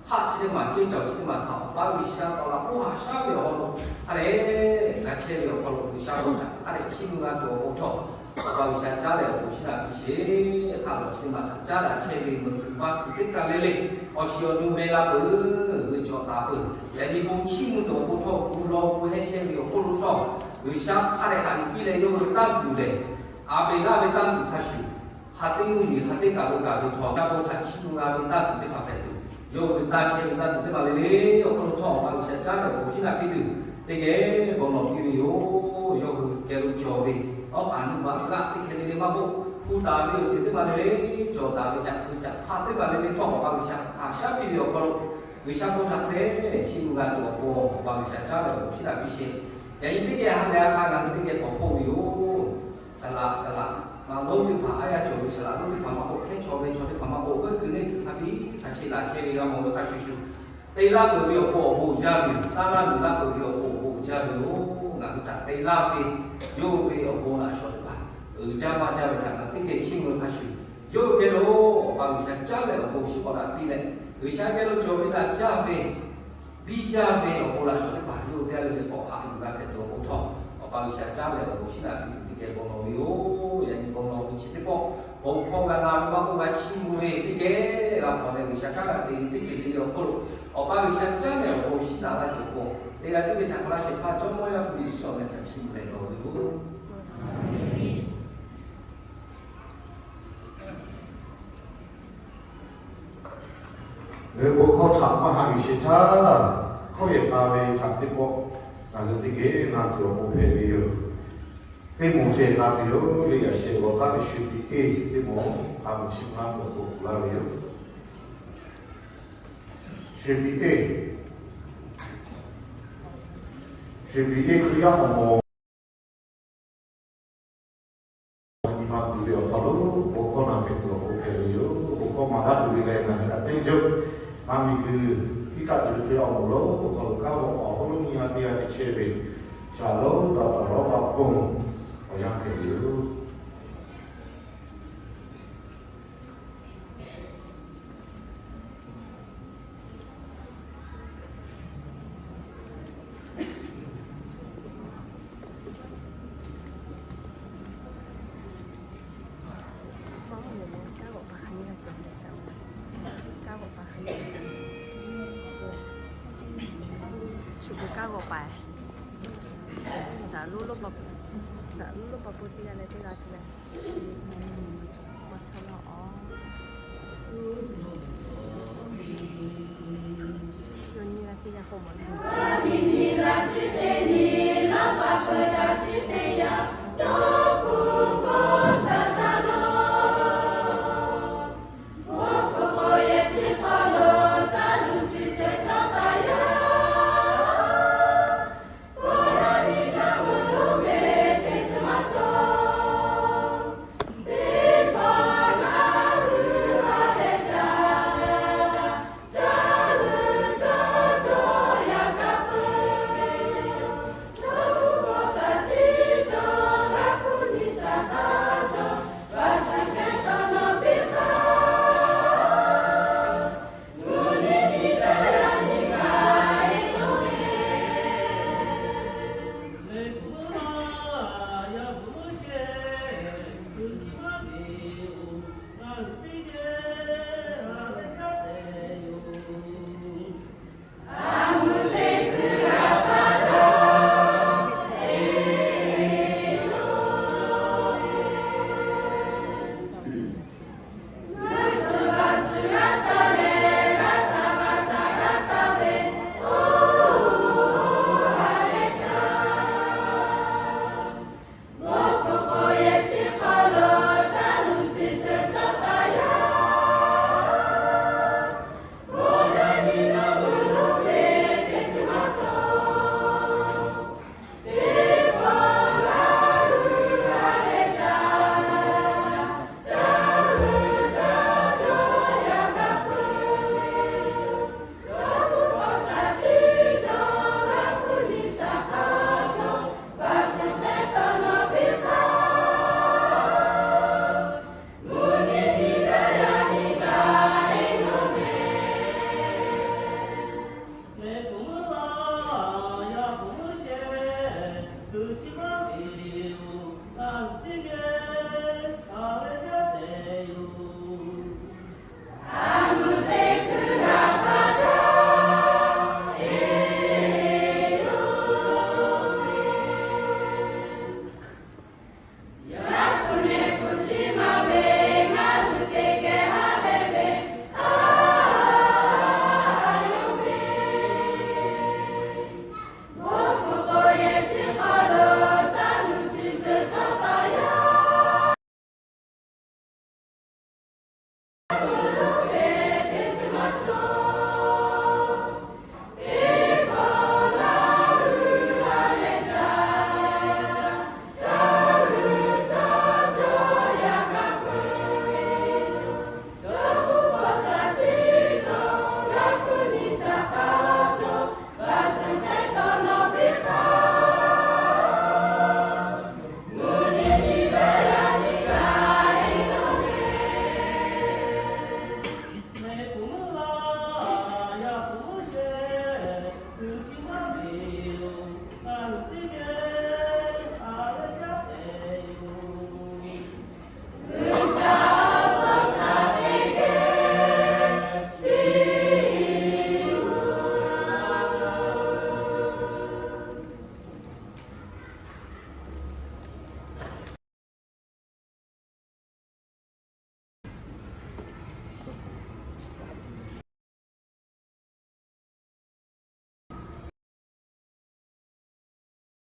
hk'aˆ chi teˇ maˬ, ceˇ cawˬ chi teˇ maˬ htaꞈ Awˬ pa G'uiˬsha tawˍ laꞈ k'oˆ haꞈ shaˉ ve awˬ hk'aw lo, hk'a dehꞈ g'a chehˇ ve awˬ hk'aw lo G'uiˬsha bon htaꞈ hk'a dehꞈ chiˇ mvuh g'a tuˬ awˬ bon htawˇ, Awˬ pa G'uiˬsha caˉ leh awˬ bon shinˉ naꞈ piˇ sheˍ. Hk'a lawˬ chi teˇ maˬ htaꞈ caˉ leh chehˇ ve meuꞈ kuiˬ vaˇ kuiˬ teˇ kaˬ le le, awˬ shiˍ awˬ nu meh la peuˬ, g'uiˇ cawˬ taˍ peuˬ. Yaꞈ nyi bon chiˇ mvuh tuˬ awˬ bon htawˇ, gu law gu hehˉ chehˇ ve awˬ hk'oˆ lo htawˇ, G'uiˬsha hk'a dehꞈ haꞈ yuˬ piˇ leh yawˇ hui tanˇ tuˬ lehˬ, Aˍbeˍlaˆ ve tanˇ tuˬ hk'a shuˍ, hk'a teˇ mvuhˇ miˬ hk'a teˇ kaˬ lo gaˬ ve htawˇ, G'uiˬsha bon htaꞈ chiˇ mvuh g'a ve tanˇ tuˬ teˇ hpaˍ hpehꞈ tuˬ, yawˇ hui ve tanˇ chehˇ ve tanˇ tuˬ teˇ hpaˍ le le awˬ hk'aw lo htawˇ, Awˬ pa G'uiˬsha caˉ leh awˬ bon shinˉ naꞈ piˇ tuˬ, teˇ geh bon lawˬ piˇ ve yoˬ. Yawˇ hui geh lo cawˬ ve awˉ k'aꞈ nuˇ vaꞈ g'aˆ teˇ hkeh le le maˇ k'oˆ, hpu taˍ ve awˬ ceuˬ teˇ hpaˍ le le, cawˬ taˍ ve caꞈ hkui caꞈ hk'aˇ teˇ hpaˍ le le htawˇ, Awˬ pa G'uiˬsha haꞈ shaˉ piˇ ve awˬ hk'aw lo, G'uiˬsha bon htaꞈ hk'a dehꞈ chiˇ mvuh g'a tuˬ awˬ pon, Awˬ pa G'uiˬsha caˉ leh awˬ bon shinˉ naꞈ piˇ sheˍ. Yaꞈ nyi teˇ geh ha lehˬ a k'a ngaˬ hui teˇ geh k'awꞈ hpoˆ ve yoˬ. Saˍ laꞈ, saˍ laꞈ, maꞈ lonˉ teˇ hpaˍ, aˉ yaˇ cawˬ ve saˍ laꞈ lonˉ teˇ hpaˍ maˇ k'oˆ, hkehˉ chaw ve chaw teˇ hpaˍ maˇ k'oˆ, hk'e kuiˬ neˇ kuiˬ hk'a biˇ hk'a sheˆ laꞈ chehˇ ve g'a mawˬ ve hk'a shuˍ shuˍ, te laˇ peuˬ ve awˬ pon awˬ bon uiˍ jaˇ ve yoˬ. Taˇ laˇ luˬ laˇ peuˬ ve awˬ pon awˬ bon uiˍ jaˇ ve yoˬ. Ngaˬ hui htaꞈ te laˇ ve, yawˇ ve awˬ bon laꞈ shawˍ teˇ hpaˍ uiˍ jaˇ maˇ jaˇ ve htaꞈ ngaˬ teˇ geh chiˇ mvuh ve hk'a shuˍ, yawˇ hui geh lo Awˬ pa G'uiˬsha caˉ leh awˬ bon awˬ shinˉ k'awꞈ naꞈ piˇ leh, G'uiˬsha geh lo cawˬ ve daꞈ jaˇ ve, biˇ jaˇ ve awˬ bon laꞈ shawˍ teˇ hpaˍ yawˇ hui teˇ g'aˇ le le k'awꞈ haꞈ yuˬ g'a hpehꞈ tuˬ awˬ pon htawˇ, Awˬ pa G'uiˬsha caˉ leh awˬ bon shinˉ naꞈ piˇ tuˬ teˇ geh bon lawˬ ve yoˬ. Yaꞈ nyi bon lawˬ ve chi teˇ pawˆ, bon hkawˇ g'a na ve maˇ k'oˆ, g'a chiˇ mvuh ve teˇ geh g'a hpaw leh G'uiˬsha kanˉ g'a te ve teˇ ceuˬ le le awˬ hk'oˆ lo, Awˬ pa G'uiˬsha caˉ leh awˬ bon shinˉ naꞈ laˇ tuˬ awˬ pon, teˇ g'aˇ tiˉ ve htaꞈ hk'a laˇ shehˍ hpaˇ Jawˇmawˇ Yaˇ hpu Yeˍsuˆ awˬ meh htaꞈ chiˇ mvuh leh lawˬ ve yoˬ. Ngaˬ hui bon hkawˇ htaꞈ maˇ haꞈ yuˬ sheˍ htaˇ, hkawˇ yehˬ k'a ve htaꞈ teˇ pawˆ ngaˬ hui teˇ geh na tuˬ awˬ pon hpehꞈ ve yoˬ. Teˇ moˍ ceh k'a tuˬ yoˬ le. Yaꞈ shehˍ g'awˬ taˉ ve shu tiꞈ eˇ teˇ moˍ hk'a meuꞈ chiˇ mvuh laˇ tuˬ awˬ pon kuˬ laˇ ve yoˬ. Shu tiꞈ eˇ, shu tiꞈ eˇ Hkriꞈ yaˇ awˬ moˍ nyi ma tuˬ ve awˬ hk'aw lo bon hkawˇ na hpehꞈ tuˬ awˬ pon hpehꞈ ve yoˬ. Bon hkawˇ maˍ laˇ tuˬ ve lehˬ, ngaˬ hui htaꞈ teˇ jeuˇ na miˬguiˬ iˉ kaˆ tuˬ ve Hkriꞈ yaˇ awˬ moˍ lo bon hkawˇ lo kanˉ g'awˆ awˬ hawˉ lonˉ nyi ma teˇ g'aˇ te chehˇ ve, shaˍ lonˉ daꞈ taˍ lawˉ g'a ponˬ awˬ yanˇ hpehꞈ ve yoˬ.